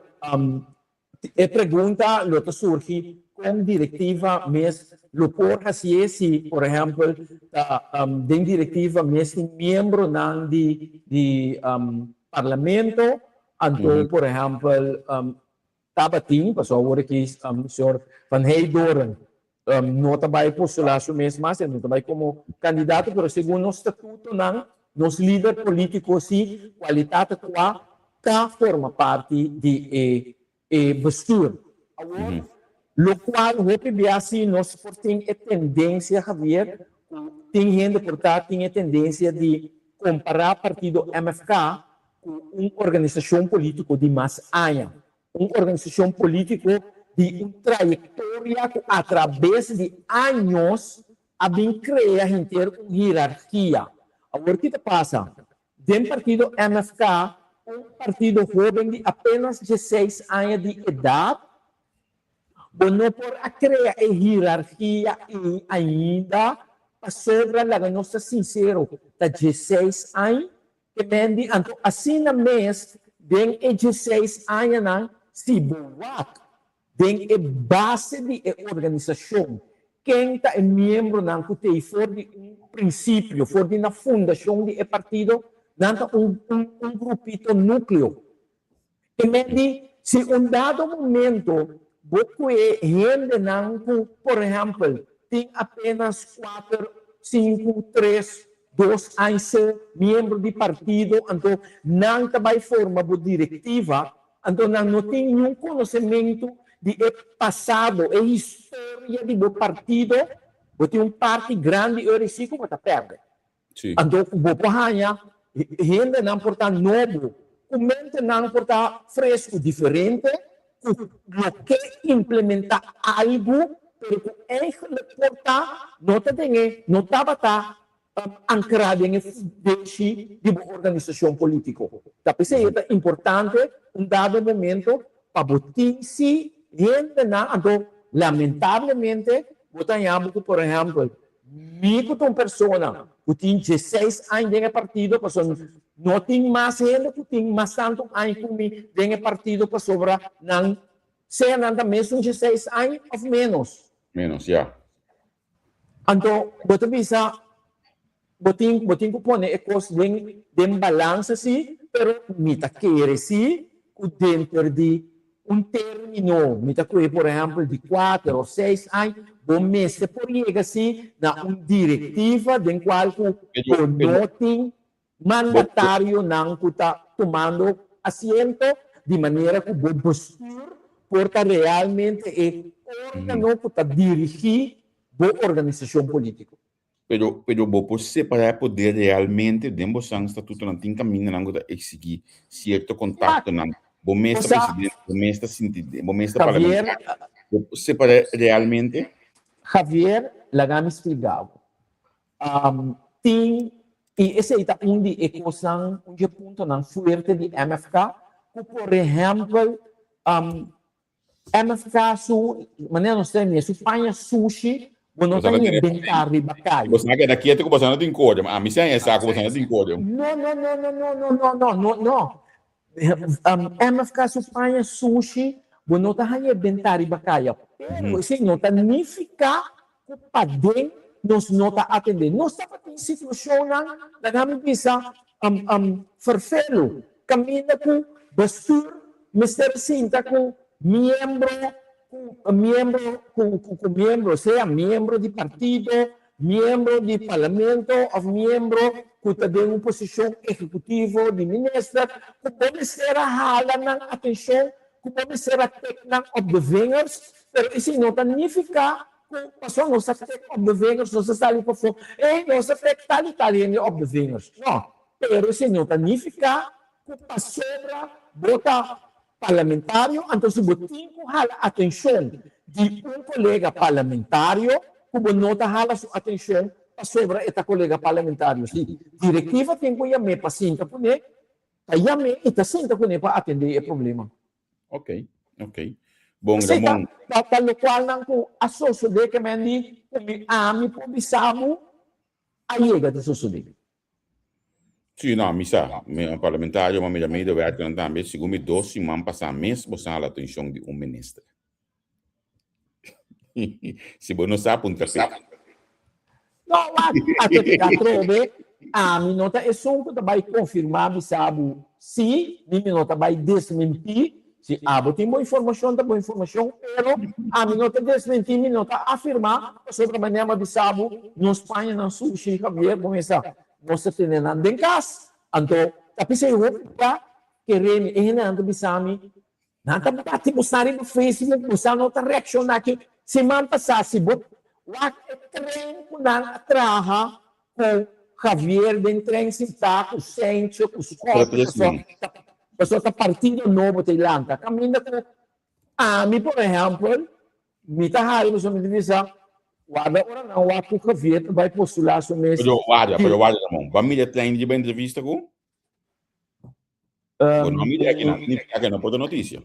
e pregunta lo ta surgi kon direktiva mes lo por hasié si, por ehèmpel, ta den direktiva mes tin miembronan di di parlamento, anto por ehèmpel tabatin, pasobra awor aki señor Van Heydoorn no ta bai postulá su mes mas, e no ta bai komo kandidato, pero segun nos statutonan, nos lider polítiko si kualitat kua ta forma parti di e e bestuur. Awor, lokual hopi bia si nos por tin e tendensia, Javier, ku tin hende por ta tin e tendensia di kompará partido MFK ku un organisashon polítiko di mas aña. Un organisashon polítiko di un trayektoria ku atrabes di años a bin krea henter un hierarkia. Awor ki ta pasa? Den partido MFK, un partido hóben di apenas dieseis aña di edat, bo no por a krea e hierarkia ei ainda pasobra, laga nos ta sinsero, ta dieseis aña Ke men di anto asina mes den e dieseis añanan si bo wak den e base di e organisashon ken ta e miembronan ku t'ei for di un prinsipio, for di na fundashon di e partido, nan ta un un grupito nukleo. Ke men di si un dado momento bo kue hendenan ku, por ehèmpel, tin apenas kuater, sinku, tres, dos aña so miembro di partido, anto nan ta bai forma bo direktiva, anto nan no tin niun konosementu di e pasado, e historia di bo partido, bo tin un parti grandi ora esei ku bo ta pèrdè. Anto ku bo por haña hendenan por ta nobo, ku mentenan por ta fresku, diferente, ku lo ke implementá algu, pero ku eigenlijk por ta no ta den e, no tabata ankrá den e fundeshi di bo organisashon polítiko. Ta p'esei e ta importante un dado momento pa bo tin si hendenan, anto lamentablemente bo ta haña bo ku por ehèmpel Mi ku ta un persona ku tin dieseis aña den e partido pasobra no tin mas hende ku tin mas tantu aña ku mi den e partido pasobra nan sea nan ta mesun dieseis aña òf ménos.
Ménos, ya.
Anto bo ta bisa bo tin bo tin ku pone e kos den den balansa si, pero mi ta kere si ku denter di Un término, mi ta kohe por ehèmpel di kuater òf seis aña, bo mester por yega si na un direktiva den kual ku bo no tin mandatarionan ku ta tumando asiento di manera ku bo bestuur por ta realmente e órgano ku ta dirigí bo organisashon polítiko.
Pero, pero bo por separá e poder realmente den bo san statutonan tin kamindanan ku ta eksigí sierto kontaktonan. Bo mes ta presidente, bo mes ta sinti, bo mes ta parlamentario. Bo por separá realmente?
Javier, laga mi spliká bo. Tin, i esei ta un di e kosnan, un di e puntonan fuerte di MFK, ku por ehèmpel MFK su, manera nos ta mira, su paña sushi, bo no ta haña benta riba kaya.
Boso a keda kieto ku boso no tin korium. Ami si haña sa ku boso no tin korium.
No, no, no, no, no, no, no, no, no, no. MFK su paña sushi, bo no ta haña benta riba kaya. Pero esei no ta nifiká ku paden nos no ta atendé. Nos tabatin situashonnan, laga mi bisa, ferfelu, kaminda ku bestuur mester sinta ku miembro, ku miembro, ku ku miembro, sea miembro di partido, miembro di parlamento òf miembro ku ta den un posishon ehekutivo di minister, ku bo mester a hala nan atenshon, ku bo mester a tek nan op de vingers, pero esei no ta nifiká Ku pasobra nos ta trek op de vingers, nos ta sali pafó, ey, nos ta trek tal i tal hende op de vingers. No, pero esei no ta nifiká ku pasobra bo ta parlamentario, anto si bo tin ku hala atenshon di un kolega parlamentario, ku bo no ta hala su atenshon pasobra e ta kolega parlamentario. Si direktiva tin ku yam'é pa sinta kuné, ta yam'é i ta sinta kuné pa atendé e problema.
Ok, ok. Bon, Ramon.
Ta, ta locualnan cu a sosode ke men di cu mi ami por bisa bo a yega di sosode.
Sí, no, mi sa. Mi un parlamentario, ma mira medewerkernan tambe. Segun mi dos siman pasá mes bo sa hala atenshon di un minister. Si bo no sa, puntra p'e.
No, wak, atrobe, ami no ta esun ku ta bai konfirmá bisa bo sí, ni mi no ta bai desmentí. Si abo tin bo informashon, ta bo informashon, pero ami no ta desmentí, mi no ta afirmá, pasobra manera mi a bisa bo, nos pañanan sushi, Javier, bo mester Nos ta tene nan den kas. Anto ta p'esei hopi bia kere mi. E hendenan ta bisa mi, Nan ta bati bo sa riba Facebook, bo sa no ta reakshoná ki. Siman pasá si bo wak e tren ku nan a traha ku Javier den tren sintá ku Sencho, ku Scott, pasobra ta partido nobo ta e lanta. Kaminda ku ami por ehèmpel Mi ta hari pasobra mi ta bisa, warda ora nan wak ku Javier ta bai postulá su mes.
Pero warda, pero warda Ramon. Bo a mira trein riba entrevista ku? Bo no a mira aki nan, ni aki no por ta notisia.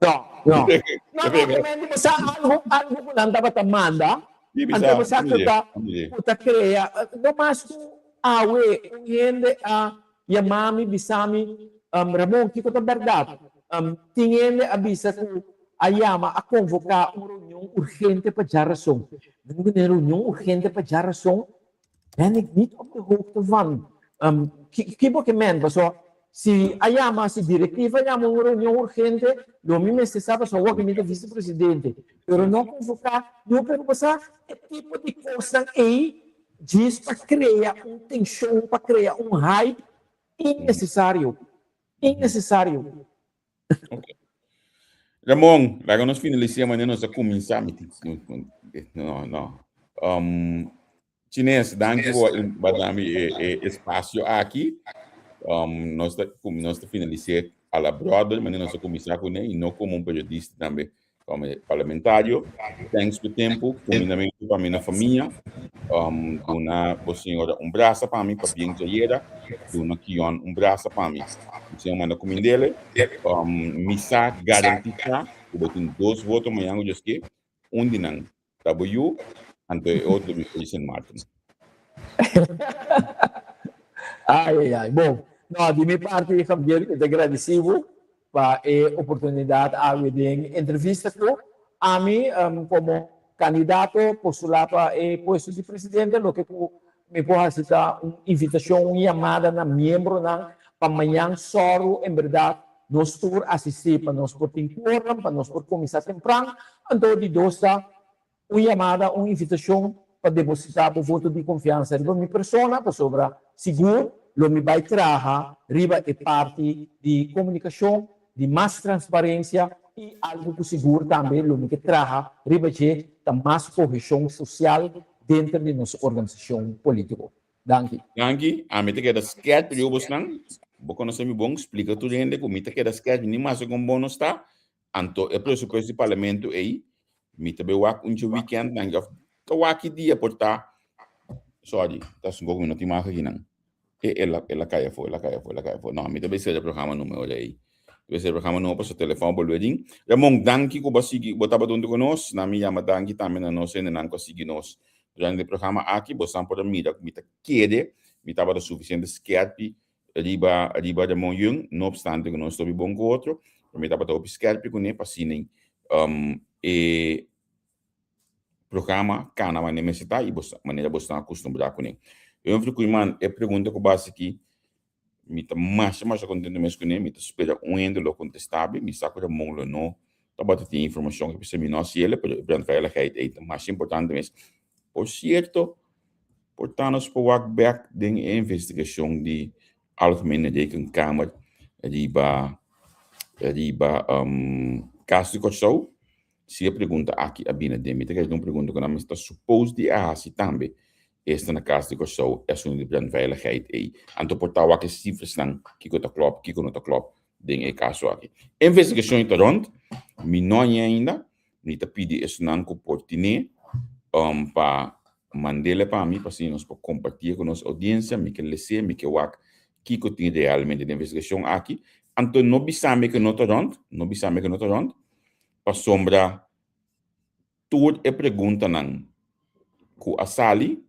No, no. No, no, obviamente bo sa algu, algu ku nan tabata manda, anto bo sa ku ta, ku ta krea, no mas ku awe un hende a yama mi bisa mi, Ramon, kiko ta bèrdat? Tin hende a bisa ku a yama a konvoká un reunion urgente pa djarason. Mi ku reunion urgente pa djarason ben ik niet op de hoogte van. Ki bo ke men? Pasobra si a yama, si direktiva a yama un reunion urgente, lo mi mester sa pasobra awor mi ta visepresidente. Pero no konvoká, no, pero bo sa e tipo di kosnan ei djis pa krea un tenshon, pa krea un hype innesesario, innesesario.
Okay. Ramon, laga nos finalisá manera nos a kuminsá. Mi tin, no, no. Um, Chines, danki por pa dami e, e espasio aki. Um, nos ta, nos ta finalisá a la brother, manera nos a kuminsá kuné, i no komo un periodista tambe, komo parlamentario. Thanks pa tempu, kumindamentu pa mi na famia. Um, duna bo señora un brasa pa mi, pabien djayera. Duna Kion un brasa pa mi. Mi señor manda kumindele. Um, mi sa garantisa ku bo tin dos voto mañan ku Dios ke. Un di nan ta bo yu, anto e otro mi for di Sint Maarten.
Ai, ai, ai. Bon, no, di mi parti, Javier, mi ta gradisí bo pa e oportunidat awe den entrevista ku ami komo kandidato postulá pa e puesto di presidente. Loke ku mi por hasi ta un invitashon, un yamada na miembronan pa mañan sòru en bèrdat nos tur asistí pa nos por tin quorum, pa nos por kuminsá tempran. Anto di dos ta Un yamada, un invitashon pa depositá bo voto di konfiansa riba mi persona, pasobra sigur lo mi bai traha riba e parti di komunikashon, di mas transparensia i algu ku sigur tambe lo mi ke traha riba dje ta mas koheshon sosial denter di nos organisashon polítiko. Danki.
Danki. Ami ta keda skèt riba bosnan. Bo konosé mi bon, splika tur hende ku mi ta keda skèt, mi ni masa kon bon nos ta. Anto e presupuesto di parlamento ei, mi ta bay wak un dje weekend nan of ta wak ki dia por ta, sorry, ta sun koko mi no tin mag aki nan. E el a el a kai afo, el a kai afo, el a kai afo. No, mi ta bay sera programa numero ei. Mi ta bay sera programa numero pasobra telefon a bolbe ring. Ramon, danki ku bo a sigui, bo tabata huntu ku nos. Na mi yama danki tambe na nos hendenan ku a sigui nos durante e programa aki. Bosan por a mira ku mi ta kere mi tabata sufisiente skerpi riba riba Ramon Yung, no obstante ku nos ta hopi bon ku otro, pero mi tabata hopi skerpi kuné pa asina e programa kana manera mester ta i bo manera bo sta akustumbrá kuné. Humphrey Koeiman, e pregunta ku bo hasi aki, mi ta masha masha kontento mes kuné, mi ta spera un hende lo kontestá mi, mi sa ku Ramon lo no tabata tin informashon, p'esei mi no hasi el, pero e brandveiligheid ei ta masha importante mes. Por sierto, Por ta nos por wak bek den e investigashon di Algemene Rekenkamer riba riba kas di Kòrsou, si e pregunta aki a bini aden. Mi ta kere un pregunta ku nan mester ta supos di a hasi tambe, esta na kas di Kòrsou e asuntu di brandveiligheid ei. Anto por ta wak e sifrasnan kiko ta klòp, kiko no ta klòp den e kaso aki. Investigashon ta rònt, mi no hañ'é ainda, Mi ta pidi esunnan ku por tin'é pa mand'el pa mi pa asina nos por kompartié ku nos oudiensia. Mi ke les'é, mi ke wak kiko tin realmente den investigashon aki. Anto no bisa mi ku no ta rònt, no bisa mi ku no ta rònt, pasobra tur e preguntanan ku a sali,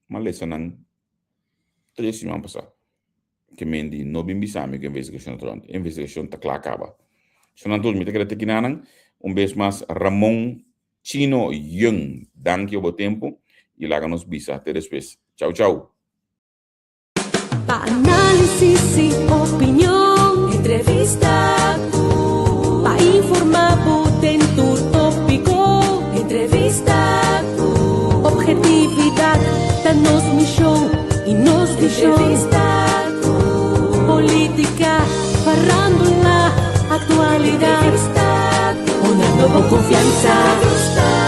mi a lesa nan tres siman pasá. Ke men di no bin bisa mi ku investigashon ta rond. Investigashon ta kla kaba. Sonan tur mi ta kere teki nanan. Un bes mas Ramon Chino Young, danki pa bo tempu i laga nos bisa te despues. Chau chau.
Pa análisis i opinion, entrevista ku. Pa informá bo den tur tópiko, entrevista ku. Obhetividat ta nos mishon i nos vishon. Entrevista ku. Polítika, farándula, aktualidat. Entrevista ku. Honrando bo konfiansa. Entrevista.